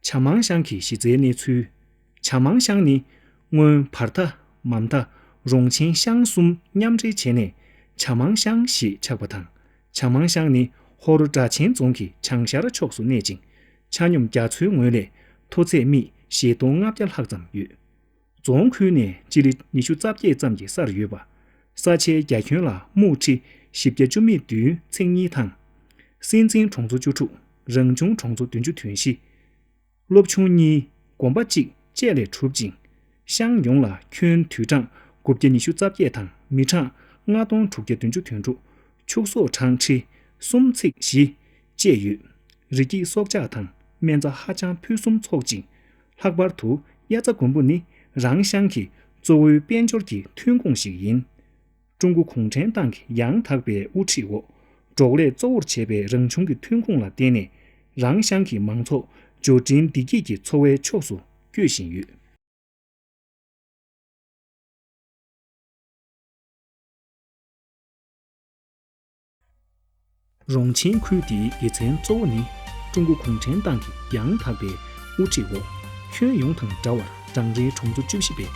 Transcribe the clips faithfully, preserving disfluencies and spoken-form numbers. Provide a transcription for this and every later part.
བྱ་མང་ཤང་གི་གཞི་རྩའི་གནས་ཚུལ། བྱ་མང་ཤང་ནི་སྔོན་བར་ཐ། མམ་ཐ། རོང་ཆེན་ཤང་གསུམ་མཉམ་འབྲེལ་བྱས་ནས་བྱ་མང་ཤང་ཞེས་ཆགས་པ་དང་། བྱ་མང་ཤང་ནི་ཧོར་སྦྲ་ཆེན་རྫོང་གི་བྱང་ཤར་ཕྱོགས་སུ་གནས་ཅིང་། ཆ་སྙོམས་རྒྱ་མཚོའི་ངོས་ལས་མཐོ་ཚད་སྨི་བཞི་སྟོང་ལྔ་བརྒྱ་ལྷག་ཙམ་ཡོད། རྫོང་ཁུལ་ནས་སྤྱི་ལེ་ཉི་ཤུ་རྩ་བརྒྱད་ཙམ་གྱི་སར་ཡོད་པ། ས་ཆའི་རྒྱ་ཁྱོན་ལ་སྨུག་ཁྲི་བཞི་བརྒྱ་བཅུ་མེད་བདུན་ཚེག་གཉིས་དང་། སྲིད་འཛིན་གྲོང་ཚོ་བཅུ་དྲུག་རང་བྱུང་གྲོང་ཚོ་བདུན་ཅུ་དོན་བཞི། སློབ་ཆུང་གཉིས། དགོན་པ་གཅིག་བཅས་ལས་གྲུབ་ཅིང་། ཤང་ཡོངས་ལ་ཁྱོན་དུད་གྲངས་དགུ་བརྒྱ་ཉི་ཤུ་རྩ་བརྒྱད་དང་མི་གྲངས་ལྔ་སྟོང་དྲུག་བརྒྱ་བདུན་ཅུ་དོན་དྲུག་ཕྱུགས་ཟོག་གྲངས་ཁྲི་གསུམ་ཚེག་བཞི་བཅས་ཡོད། རི་སྐྱེས་སྲོག་ཆགས་དང་སྨན་རྩྭ་ཧ་ཅང་ཕུན་སུམ་ཚོགས་ཅིང་། ལྷག་པར་དུ་དབྱར་རྩྭ་དགུན་འབུ་ནི་རང་ཤང་གི་གཙོ་བོའི་དཔལ་འབྱོར་གྱི་ཐོན་ཁུངས་ཤིག་ཡིན། ཀྲུང་གོ་གུང་ཁྲན་ཏང་གི་ཡང་དག་པའི་དབུ་ཁྲིད་འོག་འབྲོག་ལས་གཙོ་བོར་བྱས་པའི་རང་བྱུང་གི་ཐོན་ཁུངས་ལ་བརྟེན་ནས་རང་ཤང་གི་མང་ཚོགས་འབྱོར་འབྲིང་བདེ་སྐྱིད་ཀྱི་འཚོ་བའི་ཕྱོགས་སུ་བསྐྱོད་བཞིན་ཡོད། རོང་ཆེན་ཁུལ་འདིའི་དགེ་མཚན་གཙོ་བོ་ནི་ཀྲུང་གོ་གུང་ཁྲན་ཏང་གི་ཡང་དག་པའི་དབུ་ཁྲིད་འོག་ཁྱོན་ཡོངས་དང་འདྲ་བར་རང་རེའི་གྲོང་ཚོ་བཅུ་བཞི་པས་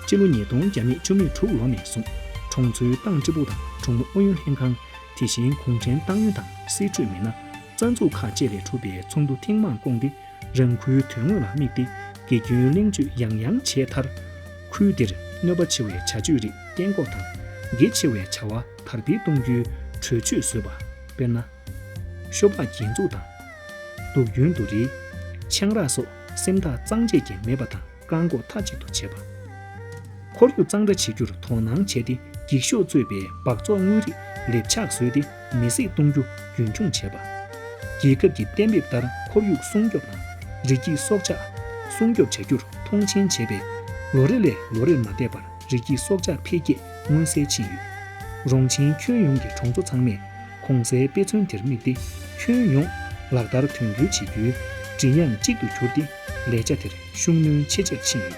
སྤྱི་ལོ་ཉིས་སྟོང་བརྒྱ་མེད་བཅུ་མེད་དྲུག་ལོ་ནས་བཟུང་གྲོང་ཚོའི་ཏང་ཀྲི་པུའུ་དང་གྲོང་ཨུ་ཡོན་ལྷན་ཁང་། དེ་བཞིན་གུང་ཁྲན་ཏང་ཡོན་དང་སྲིད་གྲོས་མི་སྣ། རྩ་འཛུགས་ཁག་བཅས་ལས་གྲུབ་པའི་ཚོགས་འདུ་ཐེངས་མང་བསྐོངས་ཏེ། རང་ཁུལ་དོན་དངོས་ལ་དམིགས་ཏེ་དགེ་སྐྱོན་གླེང་བརྗོད་ཡང་ཡང་བྱས་མཐར། ཁུལ་འདིར་གནོད་པ་ཆེ་བའི་བྱ་སྤྱོད་རིགས་གཏན་འགོག་དང་། གལ་ཆེ་བའི་བྱ་བ་དར་སྤེལ་གཏོང་རྒྱུའི་གྲོས་ཆོད་བཟོས་པ། དཔེར་ན། ཤོ་སྦག་རྒྱན་འཛུགས་དང་། གདུགས་རྒྱུན་དུ་རིལ། ཆང་རག་སོགས་སེམས་ཐག་གཙང་བཅད་ཀྱིས་མེད་པ་དང་བཀག་འགོག་མཐའ་གཅིག་ཏུ་བྱེད་པ། ཁོར་ཡུག་གཙང་སྦྲ་བྱེད་རྒྱུར་དོ་སྣང་བྱས་ཏེ་འགྱིག་ཤོག་གཙོས་པའི་སྦགས་བཙོག་དངོས་རིགས་ལེབ་ཆགས་བཟོས་ཏེ་མེ་བསྲེགས་གཏོང་རྒྱུ་རྒྱུན་འཁྱོངས་བྱེད་པ། རྒྱལ་ཁབ་ཀྱི་གཏན་འབེབས་ལྟར་ཁོར་ཡུག་སྲུང་སྐྱོབ་དང་རི་སྐྱེས་སྲོག་ཆགས་སྲུང་སྐྱོབ་བྱ་རྒྱུར་མཐོང་ཆེན་བྱས་པས་ལོ་རེ་ལས་ལོ་རེར་མ་བསྡད་པར་རི་སྐྱེས་སྲོག་ཆགས་འཕེལ་རྒྱས་མངོན་གསལ་ཕྱིན་ཡོད། རོང་ཆེན་ཁྱོན་ཡོངས་ཀྱི་གྲོང་ཚོ་ཚང་མས་གོང་གསལ་དཔེ་མཚོན་དེར་དམིགས་ཏེ་ཁྱོན་ཡོངས་ལག་བསྟར་དོན་འཁྱོལ་བྱེད་རྒྱུའི་མགྲིན་དབྱངས་གཅིག་ཏུ་གྱུར་ཏེ་ལས་བྱ་དེར་ཤུགས་སྣོན་ཆེ་ཆེར་ཕྱིན་ཡོད།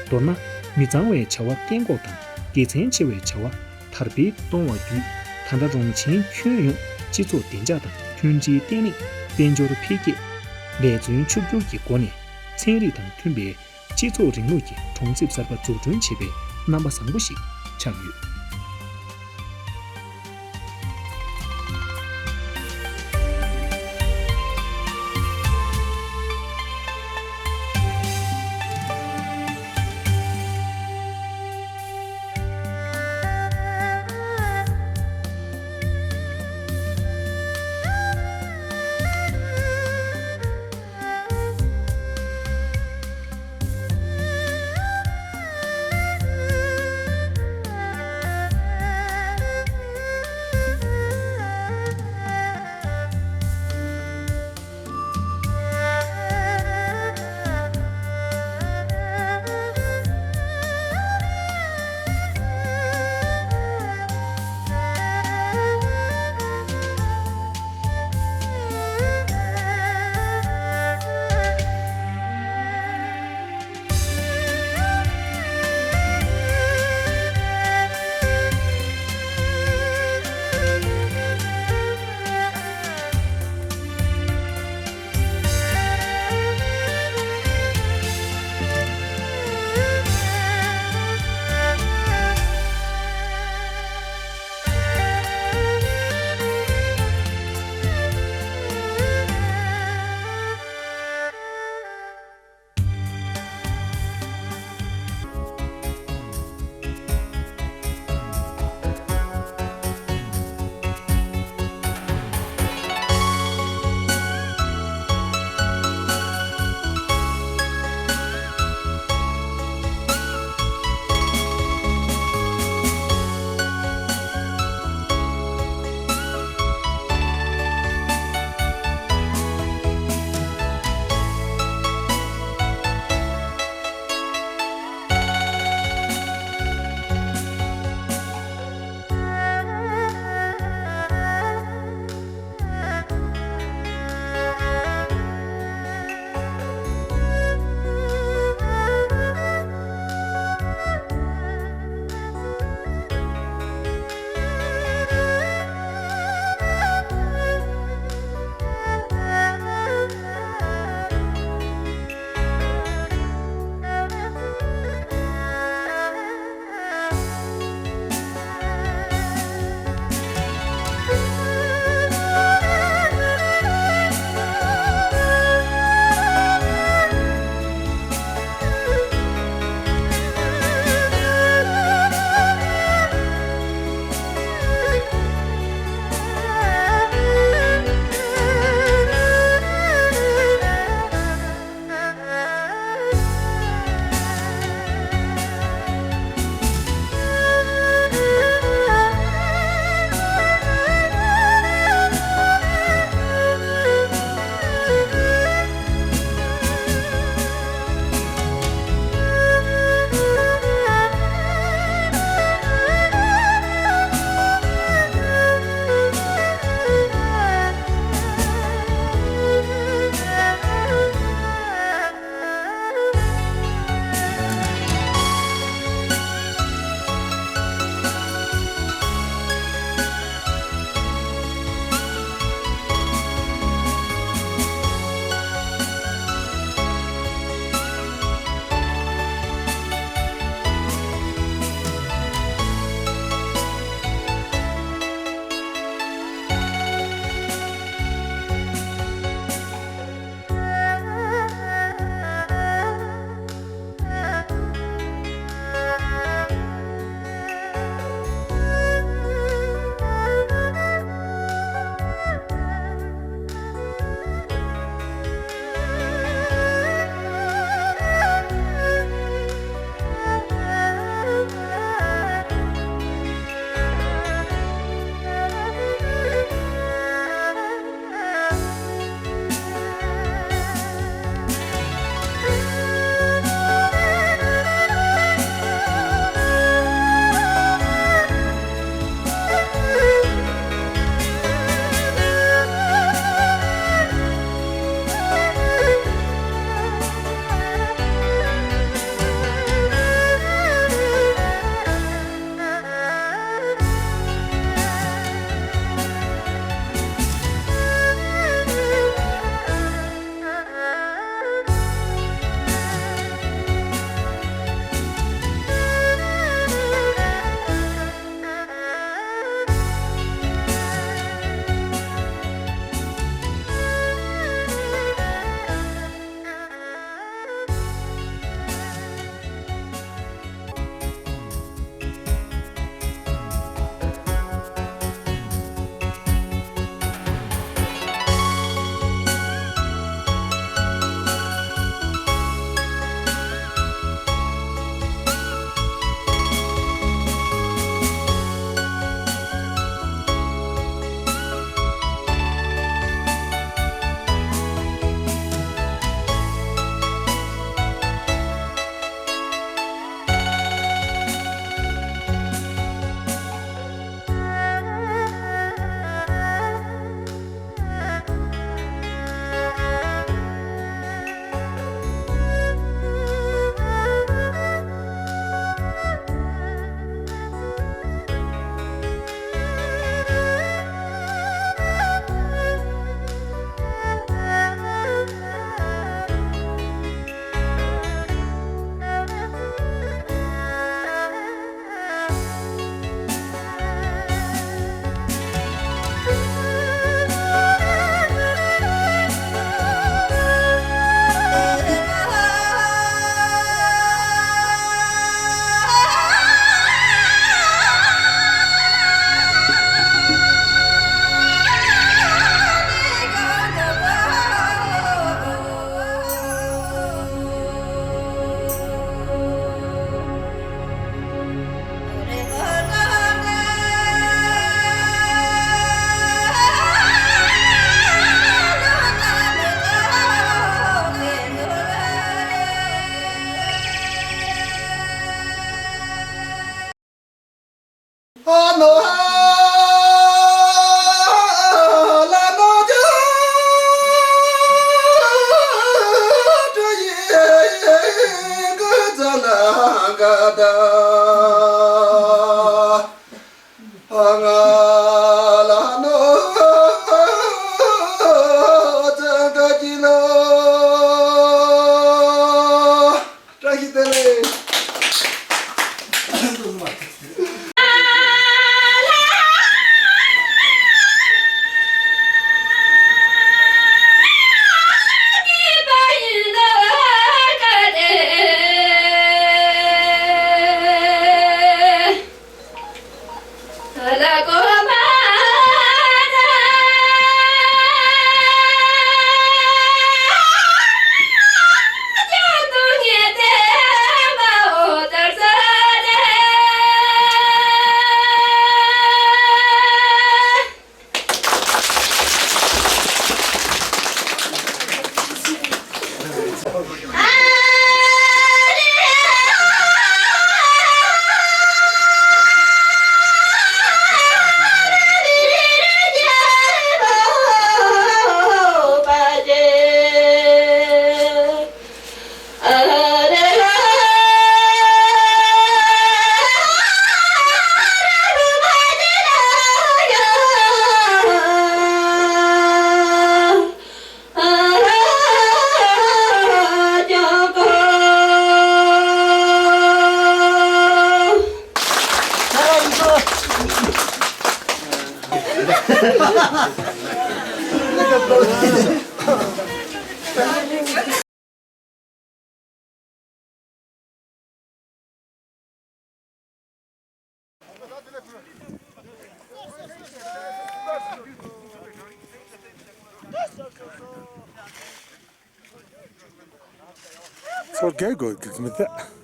མདོར་ན། མི་གཙང་བའི་བྱ་བ་གཏན་འགོག་དང་དགེ་མཚན་ཆེ་བའི་བྱ་བ་དར་སྤེལ་གཏོང་བ་བརྒྱུད། ད་ལྟ་རོང་ཆེན་ཁྱོན་ཡོངས་སྤྱི་ཚོགས་བདེ་འཇགས་དང་མཐུན་སྒྲིལ་བརྟན་ལྷིང་། དཔལ་འབྱོར་འཕེལ་རྒྱས། ལས་བརྩོན་ཕྱུག་འགྱུར་གྱི་སྒོ་ནས་ཚན་རིག་དང་མཐུན་པའི་སྤྱི་ཚོགས་རིང་ལུགས་ཀྱི་གྲོང་གསེབ་གསར་པ་འཛུགས་སྐྲུན་བྱེད་པའི་རྣམ་པ་བཟང་པོ་ཞིག་ཆགས་ཡོད། བཀྲ་ཤིས་བདེ་ལེགས། ཚོར་གས་དགོས་ཀྱི་མི་ཚད།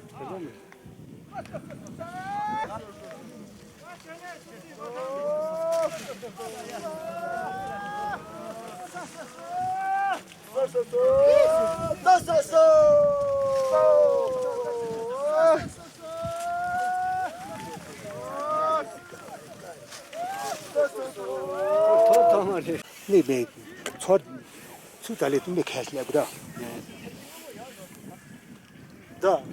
ཐོག་ཐོག་མ་རེད། གནས་པའི་ཚོར་ཚུལ་ད་ལས་སྟོན་པའི་ཁས་ལེན་དགོས་ད། ད། ད་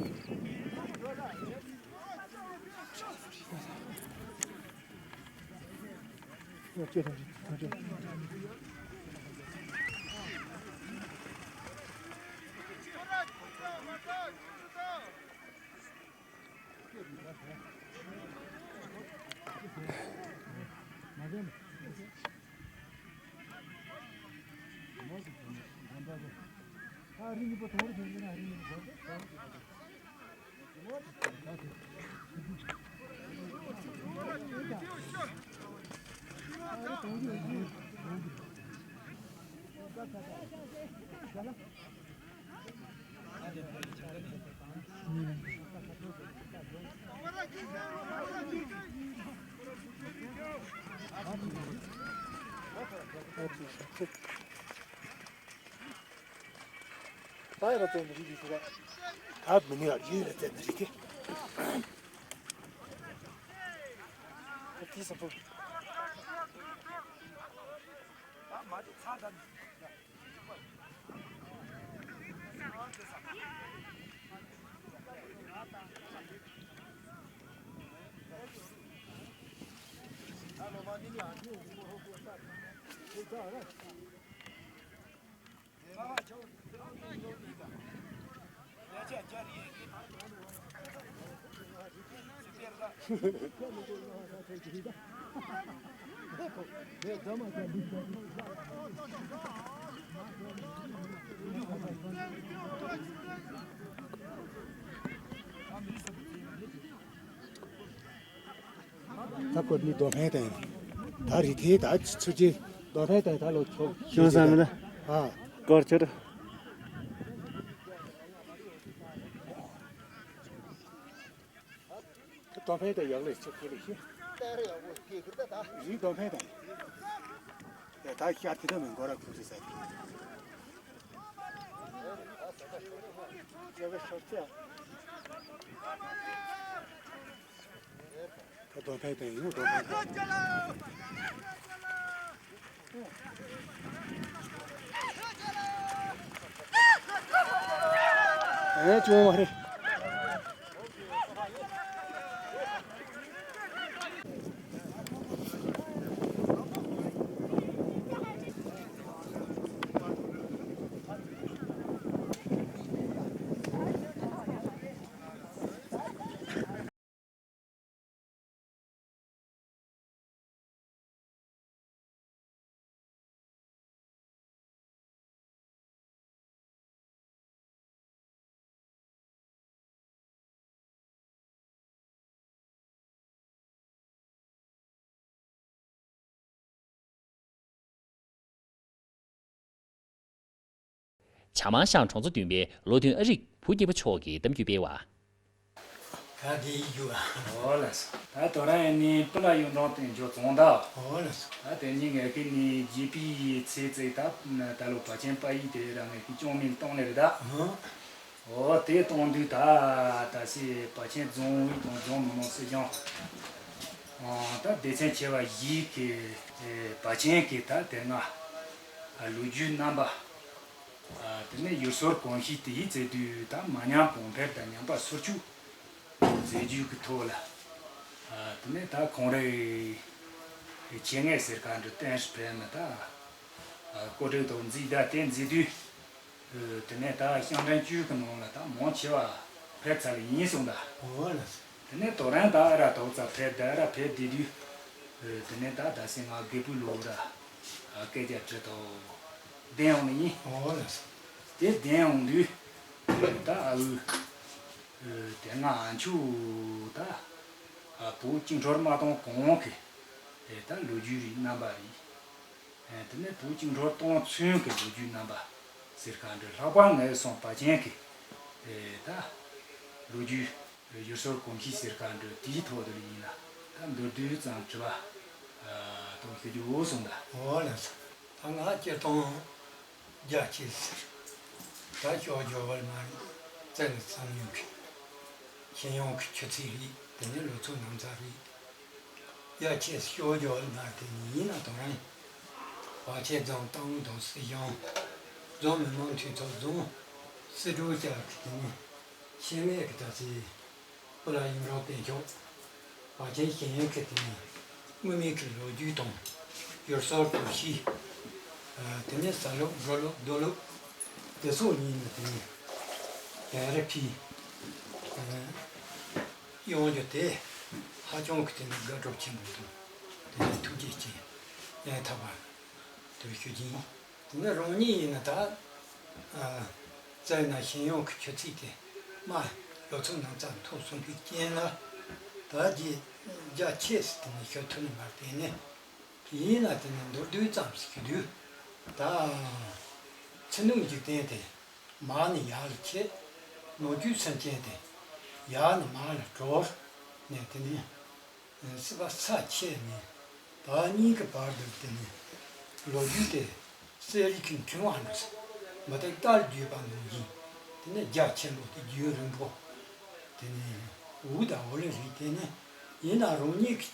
ཡོད་ལ་བཙལ་ནི་རིག་གི་ཟེར་བ། ད་མི་ནུས་ཡར་ཡོད་ལ་བཙལ་ནི་རིག་གི། ད་དེ་བཟང་པོ། ད་ཁོ་ནི་རྡོ་ཕན་དང་། ད་རི་ཐེ་ད་ཚུར་ཅི་རྡོ་ཕན་དང་ད་ལོ་ཆོག་ཤོང་ས་མི་ལ། ཨ། སྐོར་ཆེར། རྡོ་ཕན་དང་ཡག་ལས་ཆོག་ཁོ་ལས་ཤེས། རི་རྡོ་ཕན་དང་། ད་ཤར་དེ་ད་མི་འགོར་ར་ཁུ་སི་ས་དེ། ད་དོན་ཕན་དང་ཡང་དོན་ཕན་དང་། ཨེ་ཅོ་མ་རེད། བྱ་མང་ཤང་གྲོང་ཚོ་བདུན་པའི་བློ་མཐུན་ཨ་རིག་བུ་སྐྱེས་པ་མཆོག་གིས་གཏམ་རྒྱུད་སྤེལ་བ། ད་དེ་ཡིག་རྒྱུགས་ཨ། འོ་ལགས་སོ། ད་དོ་རང་ཡིན་ནི་སྤུ་ལ་གཡུ་འབྲོང་བསྟན་མཆོག་རྫོང་བདག་འོ་ལགས་སོ། ད་དེ་ནི་ངས་ཀི་ནི་རྒྱལ་པོའི་ཚེ་བརྩེགས་ད་ད་ལོ་བ་ཆེན་པ་ཡིས་དེ་རང་ངས་ཀི་སྐྱོང་མིན་གཏོང་ལེ་རེད་ད། ཧུམ། འོ་དེ་གཏོང་དུས་ད་ད་སི་བ་ཆེན་རྫོང་དབུས་དང་རྫོང་མི་དམངས་སྲིད་སྐྱོང་ད་སྡེ་ཚན་ཆེ་བ་བཞི་གི་བ་ཆེན་གི་ད་དེ་སྔ་ལོ་རྒྱུས་རྣམ་པ། དེ་ནས་ཡུལ་སྲོལ་གོམས་གཤིས་དེ་ཡིས་མཛད་དུས་ད་མ་ཉམས་གོང་འཕེལ་དང་ཉམས་པ་སོར་ཆུད་མཛད་རྒྱུ་གི་ཐོག་ལ། དེ་ནས་ད་ཁོང་རའི་སྐྱེ་དངོས་ཟེར་ཁ་འདྲ་བསྟན་སྤེལ་མི་ད་ཀོ་ཀྲིག་ཐོག་མཛད་ད་དེ་མཛད་དུས། དེ་ནས་ད་ཤང་ཀྲན་ཅུས་ཀྱི་ནང་ལ་ད་མང་ཆེ་བ་ཕེབས་ཚར་ལ་ཡིན་གསུངས་ད། འོ་ལགས་སོ། དེ་ནས་དོ་རང་ད་ཨ་ར་དོག་ཙ་ཕེབས་ད་ཨ་ར་ཕེབས་བསྡད་དུས། དེ་ནས་ད་ད་སེ་ང་རྒད་པོ་ལོ་ར་སྐད་ཆ་དྲི་དོ་བདེན་འོང་ནི་ཡིན། འོ་ལགས་སོ། དེ་བདེན་འོང་དུས། ད་ཨ་འུ། དེ་ང་ཨ་མཆུ་ད་བུ་གཅིག་འཕྲོར་མ་གཏོང་གོང་གི་དེ་ད་ལོ་རྒྱུས་རིགས་རྣམ་པ་རེད། དེ་ནས་བུ་གཅིག་འཕྲོར་གཏོང་ཚུན་གྱི་ལོ་རྒྱུས་རྣམ་པ་ཟེར་ག་འདྲ་ལྷག་པར་ངས་སོང་བ་ཅན་གྱི་ད་ལོ་རྒྱུས་ཡུལ་སྲོལ་གོམས་གཤིས་ཟེར་ག་འདྲ་དེའི་ཐོག་ཏུ་ཡིན་ན་ད་མདོར་བསྡུས་ཙམ་དྲི་བ་དང་ཞུ་རྒྱུ་འོ་གསུངས་ད། འོ་ལགས་སོ། ད་ང་སྤྱིར་བཏང་རྒྱ་ཆེ་ཟེར་ད་ཤོག་སྦྱོར་བ་ལ་མ་རེད། བཙན་ལ་བསམ་ཡོང་གི་ཤེས་ཡོང་གི་ཆུ་ཚད་རེད། དེ་ནས་ལོ་ཚོད་ནམ་ཚ་རེད། ཡ་ཁྱེད་ཤོ་ཇོ་ལ་ང་དེ་ཡིན་ན་དོ་རང་བ་ཆེ་རྫོང་ཏང་དང་སྲིད་གཞུང་རྫོང་མི་དམངས་འཐུས་ཚོགས་རྫོང་སྲིད་གྲོས་བཅར་གི་དེ་ནི་ཤེས་མེད་གི་ད་ཚེ་སྤུ་ལ་ཡིན་རོགས་བསྟན་ཆོག་བ་ཆེན་ཤེས་ཡོན་གི་དེ་ནི་དངོས་མིང་གི་ལོ་རྒྱུས་དང་ཡུལ་སྲོལ་གོམས་གཤིས། དེ་ནི་ཟ་ལུགས་འགྲོ་ལུགས་འདུག་ལུགས་དེ་སོགས་ཡིན་ན་དེ་ནི་ག་རེ་ཕི། ཡོང་རྒྱུ་དེ་ཧ་ཅང་གི་དེ་ནི་དགའ་སྤྲོ་ཆེན་པོ་དང་དེ་ནི་ཐུགས་རྗེ་ཆེ་ཡང་ཐག་པ་དུ་ཞུ་གི་ཡིན། དེ་ནི་རང་ཉིད་ཡིན་ན་ད་བཙལ་ན་ཤེས་ཡོན་གྱི་ཆུ་ཚད་དེ་མ་ལོ་ཚོད་ནང་ཙམ་མཐོ་སོང་གི་རྐྱེན་ལ་ད་རྒྱ་རྒྱ་ཆེ་སི་དེ་ནི་ཞུ་ཐུབ་ནི་མ་རེད། དེ་ནི་ཡིན་ན་དེ་ནི་མདོར་བསྡུས་ཙམ་ཞིག་ཞུ་དུས་ད་ཚེ་ནུས་འཇིག་རྟེན་དེ། མར་ནི་ཡར་ལ་ཆད། ནོར་རྒྱུས་སེམས་ཅན་དེ། ཡར་ནི་མར་ལ་འགྲོ་ནས་དེ་ནི། སྲིད་པ་ས་ཆད་ནས། བར་གཉིས་ཀྱི་བར་དུ་དེ་ནི། ལོ་རྒྱུས་དེ། གསེར་རི་ཁྱིམ་ཁྱིམ་བ་འགྲོ་ས། མི་ཏིག་ལྟར་བརྒྱུས་པ་ནང་བཞིན། དེ་ནི་རྒྱ་ཆེན་པོ་དེ་རྒྱུན་རིང་པོ། དེ་ནི། འུ་དང་འོ་ལེ་རིགས་དེ་ནི། ཡིན་ན་རང་ཉིད་ཀྱི།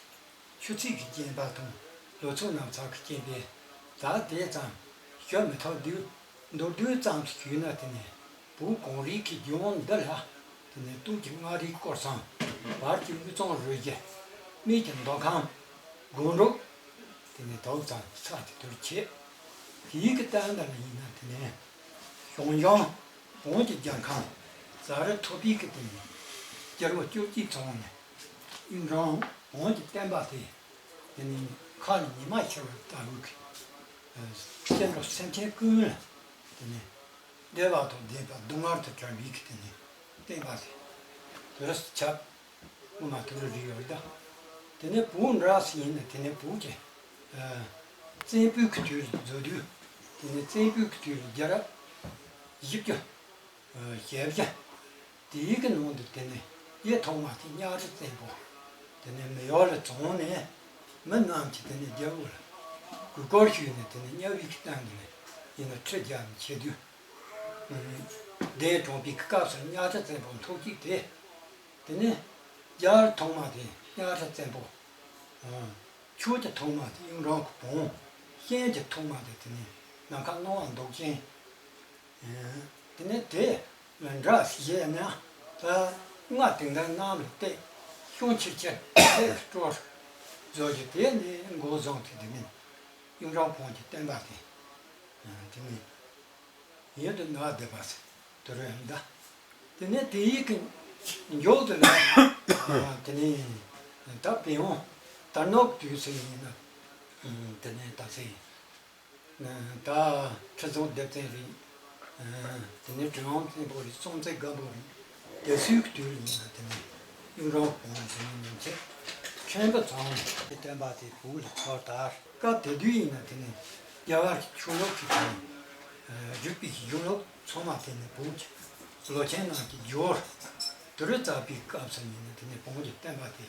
ཆུ་ཚད་ཀྱི་རྐྱེན་པ་དང་ལོ་ཚོད་ནམ་ཚགས་ཀྱི་རྐྱེན་པས་ད་དེ་ཙམ་ཞུ་མི་ཐུབ་དུས་མདོར་བསྡུས་ཙམ་ཞིག་ཞུས་ན་དེ་ནི་བོད་གངས་རིའི་གི་ལྗོངས་འདི་ལ་དེ་ནི་སྟོད་ཀྱི་མངའ་རིས་སྐོར་གསུམ། བར་གྱི་དབུས་གཙང་རུ་བཞི། སྨད་ཀྱི་མདོ་ཁམས། སྒང་དྲུག་དེ་ནི་དྭངས་གཙང་ས་དེ་དུར་ཆེ། དེའི་གི་སྟེང་འདི་ལ་ཡིན་ན་དེ་ནི་ཞང་ཞུང་བོན་གྱི་རྒྱལ་ཁམས་ཛ་རུ་ཐོད་པའི་གི་དེ་ནི་སྐྱེ་ལོ་བཅུ་གཅིག་ཚང་ནས་གཡུང་དྲུང་བོན་གྱི་བསྟན་པ་དེ། དེ་ནི་མཁའ་ལ་ཉི་མ་ཤར་བ་ལྟ་བུའི་གི། སྐྱེ་འགྲོ་སེམས་ཅན་ཀུན་ལ་དེ་ནི་བདེ་བ་དང་ལྡན་པ་སྡུག་བསྔལ་དུ་གྲམ་པའི་གི་དེ་ནི་བསྟན་པ་དེ་དུས་སུ་ཆགས་ངོ་མ་དུ་རུ་རིག་ཡོད་ད། དེ་ནི་བོད་འདྲ་སི་ཡིན་ན་དེ་ནི་བོད་ཀྱི་བཙན་པོའི་གི་དུས་ལ་མཛོད་དུས་དེ་ནི་བཙན་པོའི་གི་དུས་ལ་རྒྱལ་རབས་བཞི་བཅུ། ཞེ་བཞི། དེའི་གི་ནང་དུ་དེ་ནི་གཡུ་ཐོག་མ་དེ་གཉའ་ཁྲི་བཙན་པོ། དེ་ནི་མི་ཡོ་ལ་བཙོང་ནས་མི་རྣམས་ཀྱིས་དེ་ནི་རྒྱལ་པོ་ལ་གུས་བཀུར་ཞུས་ནས་དེ་ནི་གཉའ་བའི་གི་སྟེང་དུ་ནི་ཡིན་ན་ཁྲི་བརྒྱ་ནི་བྱེད་དུས། གདན་དྲངས་པའི་གི་སྐབས་སུ་གཉའ་ཁྲི་བཙན་པོ་མཐོ་གཅིག་དེ། དེ་ནི་རྒྱལ་ཐོག་མ་དེ་གཉའ་ཁྲི་བཙན་པོ། ཆོས་ཀྱི་ཐོག་མ་དེ་གཡུང་དྲུང་གི་བོན། གཤེན་གྱི་ཐོག་མ་དེ་དེ་ནི་ནམ་མཁའ་སྣང་བ་མདོག་ཅན། དེ་ནས་དེ་ལ་འདྲ་ཞེས་ན་ད་སྔ་དེང་འདྲ་གནམ་ལ་བཏེག་གཤོང་ཆེར་ཆེར་ཐལ་སྤྲོར་བཟོ་རྒྱུ་དེ་ནི་མགོ་བཟུང་དེ་དེ་ནི་གཡུང་དྲུང་བོན་གྱི་བསྟན་པ་དེ་དེ་ནི་ཡོད་དུ་ན་བསྡད་པ་ཟེར་དུ་རུ་ཡང་ད་དེ་ནས་དེ་ཡིག་གི་མགྱོགས་དུ་ན་དེ་ནི་ད་པི་ཡོང་དར་ནག་དུས་ཟེར་ཡིན་ན་དེ་ནི་ད་ཟེར། ད་ཁྲི་སྲོང་ལྡེ་བཙན་རེད། དེ་ནས་གྲི་གུམ་བཙན་པོ་རེད། སྲོང་བཙན་སྒམ་པོ་རེད། དེ་ཚོའི་དུས་ལ་ཡིན་ན་དེ་ནས་གཡུང་དྲུང་བོན་དེ་ནས་ཉིན་བྱེད་ཕྲན་བུ་ཚང་གི་བསྟན་པ་དེ་བོད་ལ་ཚུར་དར། སྐབས་དེ་དུས་ཡིན་ན་དེ་ནས་རྒྱ་གར་གྱི་ཆོས་ལུགས་ཀྱི་དེ་ནས་ བཞུགས་པའི་གཞུང་ལུགས་ཚང་མ་དེ་ནི་བོད་ཀྱི་ལོ་ཆེན་ནང་གི་སྦྱོར་དུ་རུ་བཙགས་པའི་སྐབས་སུ་ཡིན་ན། དེ་ནི་བོད་ཀྱི་བསྟན་པ་དེ་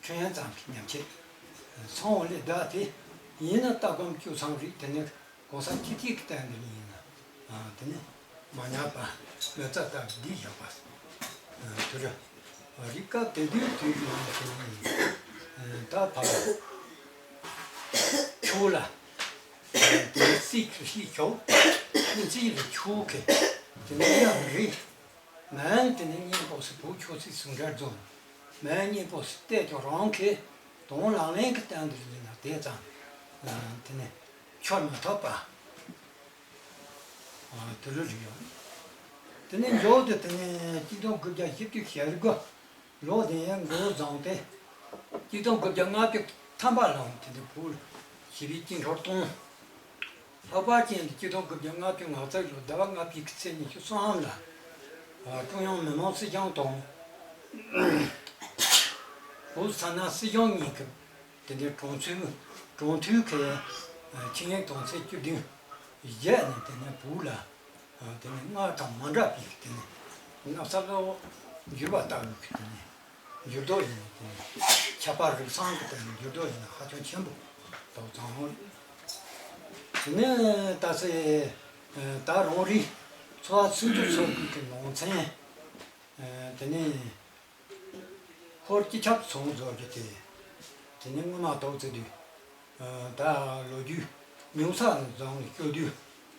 ཕྲན་ཙམ་གྱི་ཉམས་ཆད་སོང་བ་ལས་བསྡད་དེ། ཡིན་ན་ལྟ་སྒོམ་སྤྱོད་གསུམ་རིགས་དེ་ནི་གོང་ས་མཆོག་གི་བསྟན་པ་ཡིན་ན། དེ་ནི་མ་ཉམས་པ་མི་རྩ་ལྟ་བུ་འདི་བཞག་པ། དུ་རུ་རིགས་སྐབས་དེ་དུས་དུས་ཀྱི་ནང་དུ་ད་ཕར་ཆོས་ལ་དེ་སྲིད་ཀྱི་ཤེས་ཆོག་ཨིན་ཚིག་ལ་ཆོས་ཀྱི་དེ་ནི་ཡང་རིགས། མན་དེ་ནི་གཉེན་པོ་སི་བོད་ཆོས་སྲིད་ཟུང་འབྲེལ་རྫོང་། མན་གཉེན་པོ་སི་བལྟས་ཀྱང་རང་གི་དོན་ལག་ལེན་གྱི་སྟེང་དུ་ཡིན་ན་དེ་ཙམ་དེ་ནི་འཆོར་མ་ཐུབ་པ། དུ་རུ་རིགས་ཡོད། དེ་ནས་མཇུག་ཏུ་དེ་ནས་གཅིག་སྟོང་དགུ་བརྒྱ་བཞི་བཅུ་ཞེ་དགུ་ལོ་དེ་ཡང་འགོ་བཟུང་སྟེ། གཅིག་སྟོང་དགུ་བརྒྱ་ལྔ་བཅུ་ཐམ་པ་ལོན་དེ་ནས་བོད་ཞི་བའི་སྐྱིད་འགྲོ་གཏོང་། ལྷག་པར་ཅན་དུ་གཅིག་སྟོང་དགུ་བརྒྱ་ལྔ་བཅུ་ང་གཅིག་ལོ་ཟླ་བ་ལྔ་པའི་ཚེས་ཉི་ཤུ་གསུམ་ལ། ཀྲུང་དབྱང་མི་དམངས་སྲིད་གཞུང་དང་། བོད་ས་གནས་སྲིད་གཞུང་གཉིས་ཀྱི་དེ་འདྲའི་གྲོང་ཚོའི་གྲོང་ཐུན་གྱི་ཆིངས་ཡིག་དོན་ཚན་བཅུ་བདུན་བཞེས་ནས། དེ་ནས་བོད་ལ་དེ་ནས་སྔར་དང་མ་འདྲ་བའི་དེ་ནས་གནམ་ས་བློ་འགྱུར་བ་ལྟ་བུའི་དེ་ནས་འགྱུར་ལྡོག་ཡིན་ནས། དེ་ནས་ཁྱད་པར་རིགས་གསུམ་གྱི་དེ་ནས་འགྱུར་ལྡོག་ཡིན་ན་ཧ་ཅང་ཆེན་པོ་ཏོག་ཙམ་འོང་། དེ་ནས་ད་སེ་ད་རང་རེའི་ཚོ་བ་སུམ་ཅུ་སོ་དགུ་གི་ནང་ཚན། དེ་ནས་ཧོར་སྤྱི་ཁྱབ་ཚང་བཟོ་རྒྱུ་དེ། དེ་ནས་སྔོན་མ་ཐོག་ཚེ་དུས། ད་ལོ་རྒྱུས་ཉུང་ས་ནས་བཟུང་ནས་སྐྱོ་དུས།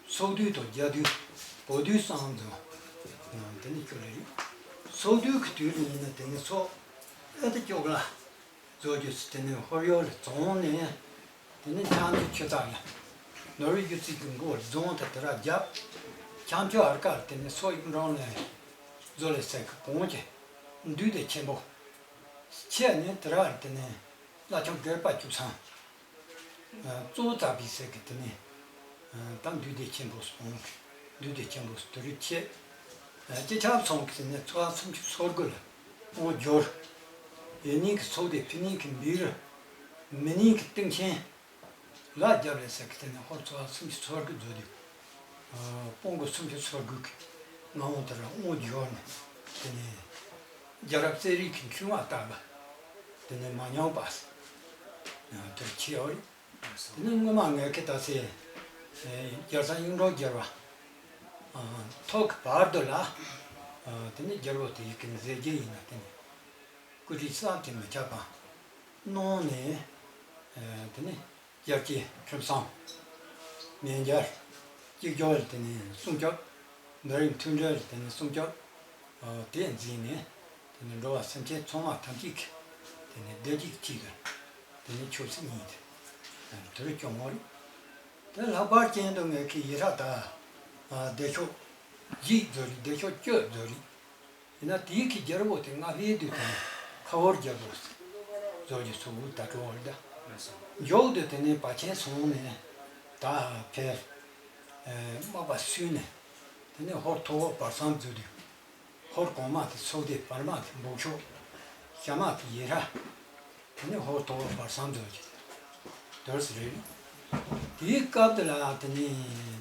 སོག་དུས་དང་རྒྱ་དུས། བོད་དུས་སམ་བཟོ། དེ་ནས་སྐྱོ་ལེ་རེད། སོག་དུས་ཀྱི་དུས་ལ་ཡིན་ན་དེ་ནས་སོག་ཨེ་ཏི་ཅོག་ལ་བཟོ་རྒྱུ་དེ་ནས་ཧོར་ཡུལ་ལ་བཙོང་ནས། དེ་ནས་འཆམ་མཐུན་ཆོས་ཚོགས་ལ་ནོར་བུའི་སྒྱུ་རྩལ་གྱི་མགོ་རྫོང་དུ་དེ་ར་རྒྱབ། འཆམ་མཐུན་ཨར་ཀར་དེ་ནས་སོག་གཡུང་དྲུང་ལ་བཟོ་ལས་ཟེར་གི་གོང་གི་འདུས་སྡེ་ཆེན་པོ་ཆེ་ནས་དེ་ར་དེ་ནས་བླ་བྲང་བརྒྱད་པ་བཅུ་ཚང་གཙོ་བོ་བཙག་པའི་ཟེར་གི་དེ་ནས་ད་འདུས་སྡེ་ཆེན་པོ་སོང་གི། འདུས་སྡེ་ཆེན་པོ་དེ་རུ་ཆེ། སྤྱི་ཁྱབ་ཚང་གི་དེ་ནས་ཚོ་བ་སུམ་ཅུ་སོ་དགུ་ལ་དབང་བསྒྱུར། ཡེ་ནིང་གི་ཚོགས་སྡེ། ཕི་ནིང་གི་འབི་རུ། མི་ནིང་གི་སྟེང་ཆེན། ལ་རྒྱབ་ལས་ཟེར་གི་དེ་ནས་ཧོར་ཚོ་བ་སུམ་ཅུ་སོ་དགུ་མཛོད་དུ་དཔོན་གོ་སུམ་ཅུ་སོ་དགུ་གི་མངའ་དབང་དེ་ར་དབང་བསྒྱུར་ནས། དེ་ནས་རྒྱལ་རབས་རྩེ་རིགས་ཀྱི་འཁྲུངས་པ་ལྟ་བུ་དེ་ནས་མ་ཉམས་པ་དེར་ཆེ་བ་རེད། དེ་ནས་སྔོན་མ་ངས་ཁེ་ད་སེ་རྒྱལ་ས་གཡུང་དྲུང་རྒྱལ་བ་ཐོག་གི་བར་དུ་ལ། དེ་ནས་རྒྱལ་པོ་དེ་ཡི་གི་མཛད་རྗེས་ཡིན་ན་དེ་ནས་སྐུ་དྲིན་བསམ་གྱིས་མི་ཁྱབ་པ་གནང་ནས། དེ་ནས་རྒྱལ་གཅེས་ཁྲིམས་གསུམ། མེས་རྒྱལ་གཅིག་གྱུར་དེ་ནས་སྲུང་སྐྱོབ། མི་རིགས་མཐུན་སྒྲིལ་དེ་ནས་སྲུང་སྐྱོབ་དེ་མཛད་ནས། དེ་ནས་འགྲོ་བ་སེམས་ཅན་ཚང་མ་ཐམས་ཅད་ཀྱི་དེ་ནས་བདེ་སྐྱིད་ཅིག་གི་དེ་ནས་ཆོས་སྲིད་གཉིས་དེ་དེ་རུ་སྐྱོང་བ་རེད། དེ་ལྷག་པར་ཅན་དུ་ངས་ཁེ་ཡི་ར་ད་བདེ་མཆོག་བཞི་བཟོ་རིགས། བདེ་མཆོག་བཅུ་བཟོ་རིགས། ཡིན་ན་དེའི་གི་རྒྱལ་པོ་དེ་སྔ་ཕྱི་དུས་དེ་ཁ་ཧོར་རྒྱལ་པོ་བཟོ་རྒྱུ་ཚུལ་ད་སྤྲོ་བར་གདའ། མཇུག་ཏུ་དེ་ནས་བ་ཆེན་སོང་ནས་ད་ཕེབས། དམག་པ་བསུས་ནས་དེ་ནས་ཧོར་ཐོག་བར་གསུམ་བཟོས་དུས། ཧོར་གོང་མ་དེ་ཚོགས་སྡེ། བར་མ་དེ་འབུག་ཤོག་གཤའ་མ་དེ་ཡེ་ར། དེ་ནས་ཧོར་ཐོག་བར་གསུམ་བཟོས་ཀྱི་དོར་ཟེར་རེད། དེའི་སྐབས་དེ་ལ་དེ་ནས་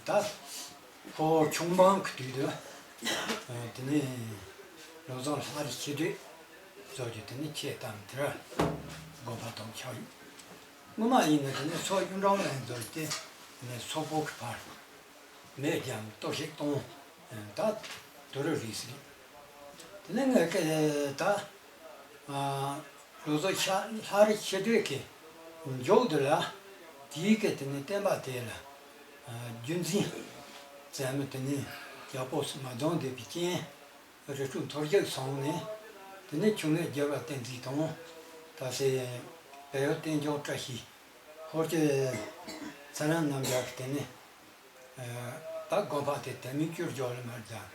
ད་ཧོར་ཆུང་འབངས་ཀྱི་དུས་དུ། དེ་ནས་བློ་བཟང་ལྷ་རི་ཆེ་སྤྲེལ་བཟོ་རྒྱུ་དེ་ནས་ཆེ་དང་དེ་ར་དགོན་པ་དང་ཆགས་ཡོད། སྔོན་མ་ཡིན་ན་དེ་ནས་སོག་གཡུང་དྲུང་ལ་བཟོ་སྟེ། དེ་ནས་སོག་པོ་གི་བར་མེས་རྒྱལ་གཏོར་བཤིག་གཏོང་། ད་དུ་རུ་རིགས་ཟེར། དེ་ནས་ངས་ཀྱི་ད་ལོ་ཙཱ་ཤ་ལྷ་རི་ཆེ་སྤྲེལ་གྱི་མཇུག་དེ་ལ་དེའི་གི་དེ་ནས་བསྟན་པ་དེ་ལ་རྒྱུན་འཛིན་བཙན་མོ་དེ་ནས་རྒྱལ་པོ་མ་རྫོང་འདེབས་པའི་རྐྱེན། རི་ཁྲོད་མཐོ་རྒྱུགས་སོང་ནས། དེ་ནས་ཆུང་ནས་རྒྱལ་བ་བསྟན་འཛིན་དང་། ད་སེ་བལ་ཡུལ་བསྟན་སྐྱོང་བཀྲ་ཤིས། ཧོར་གྱི་ཚ་རང་རྣམ་རྒྱལ་གྱི་དེ་ནས་ད་དགོན་པ་དེ་དེ་མིན་བཅུར་འཇོག་ལ་མར་བརྒྱབ།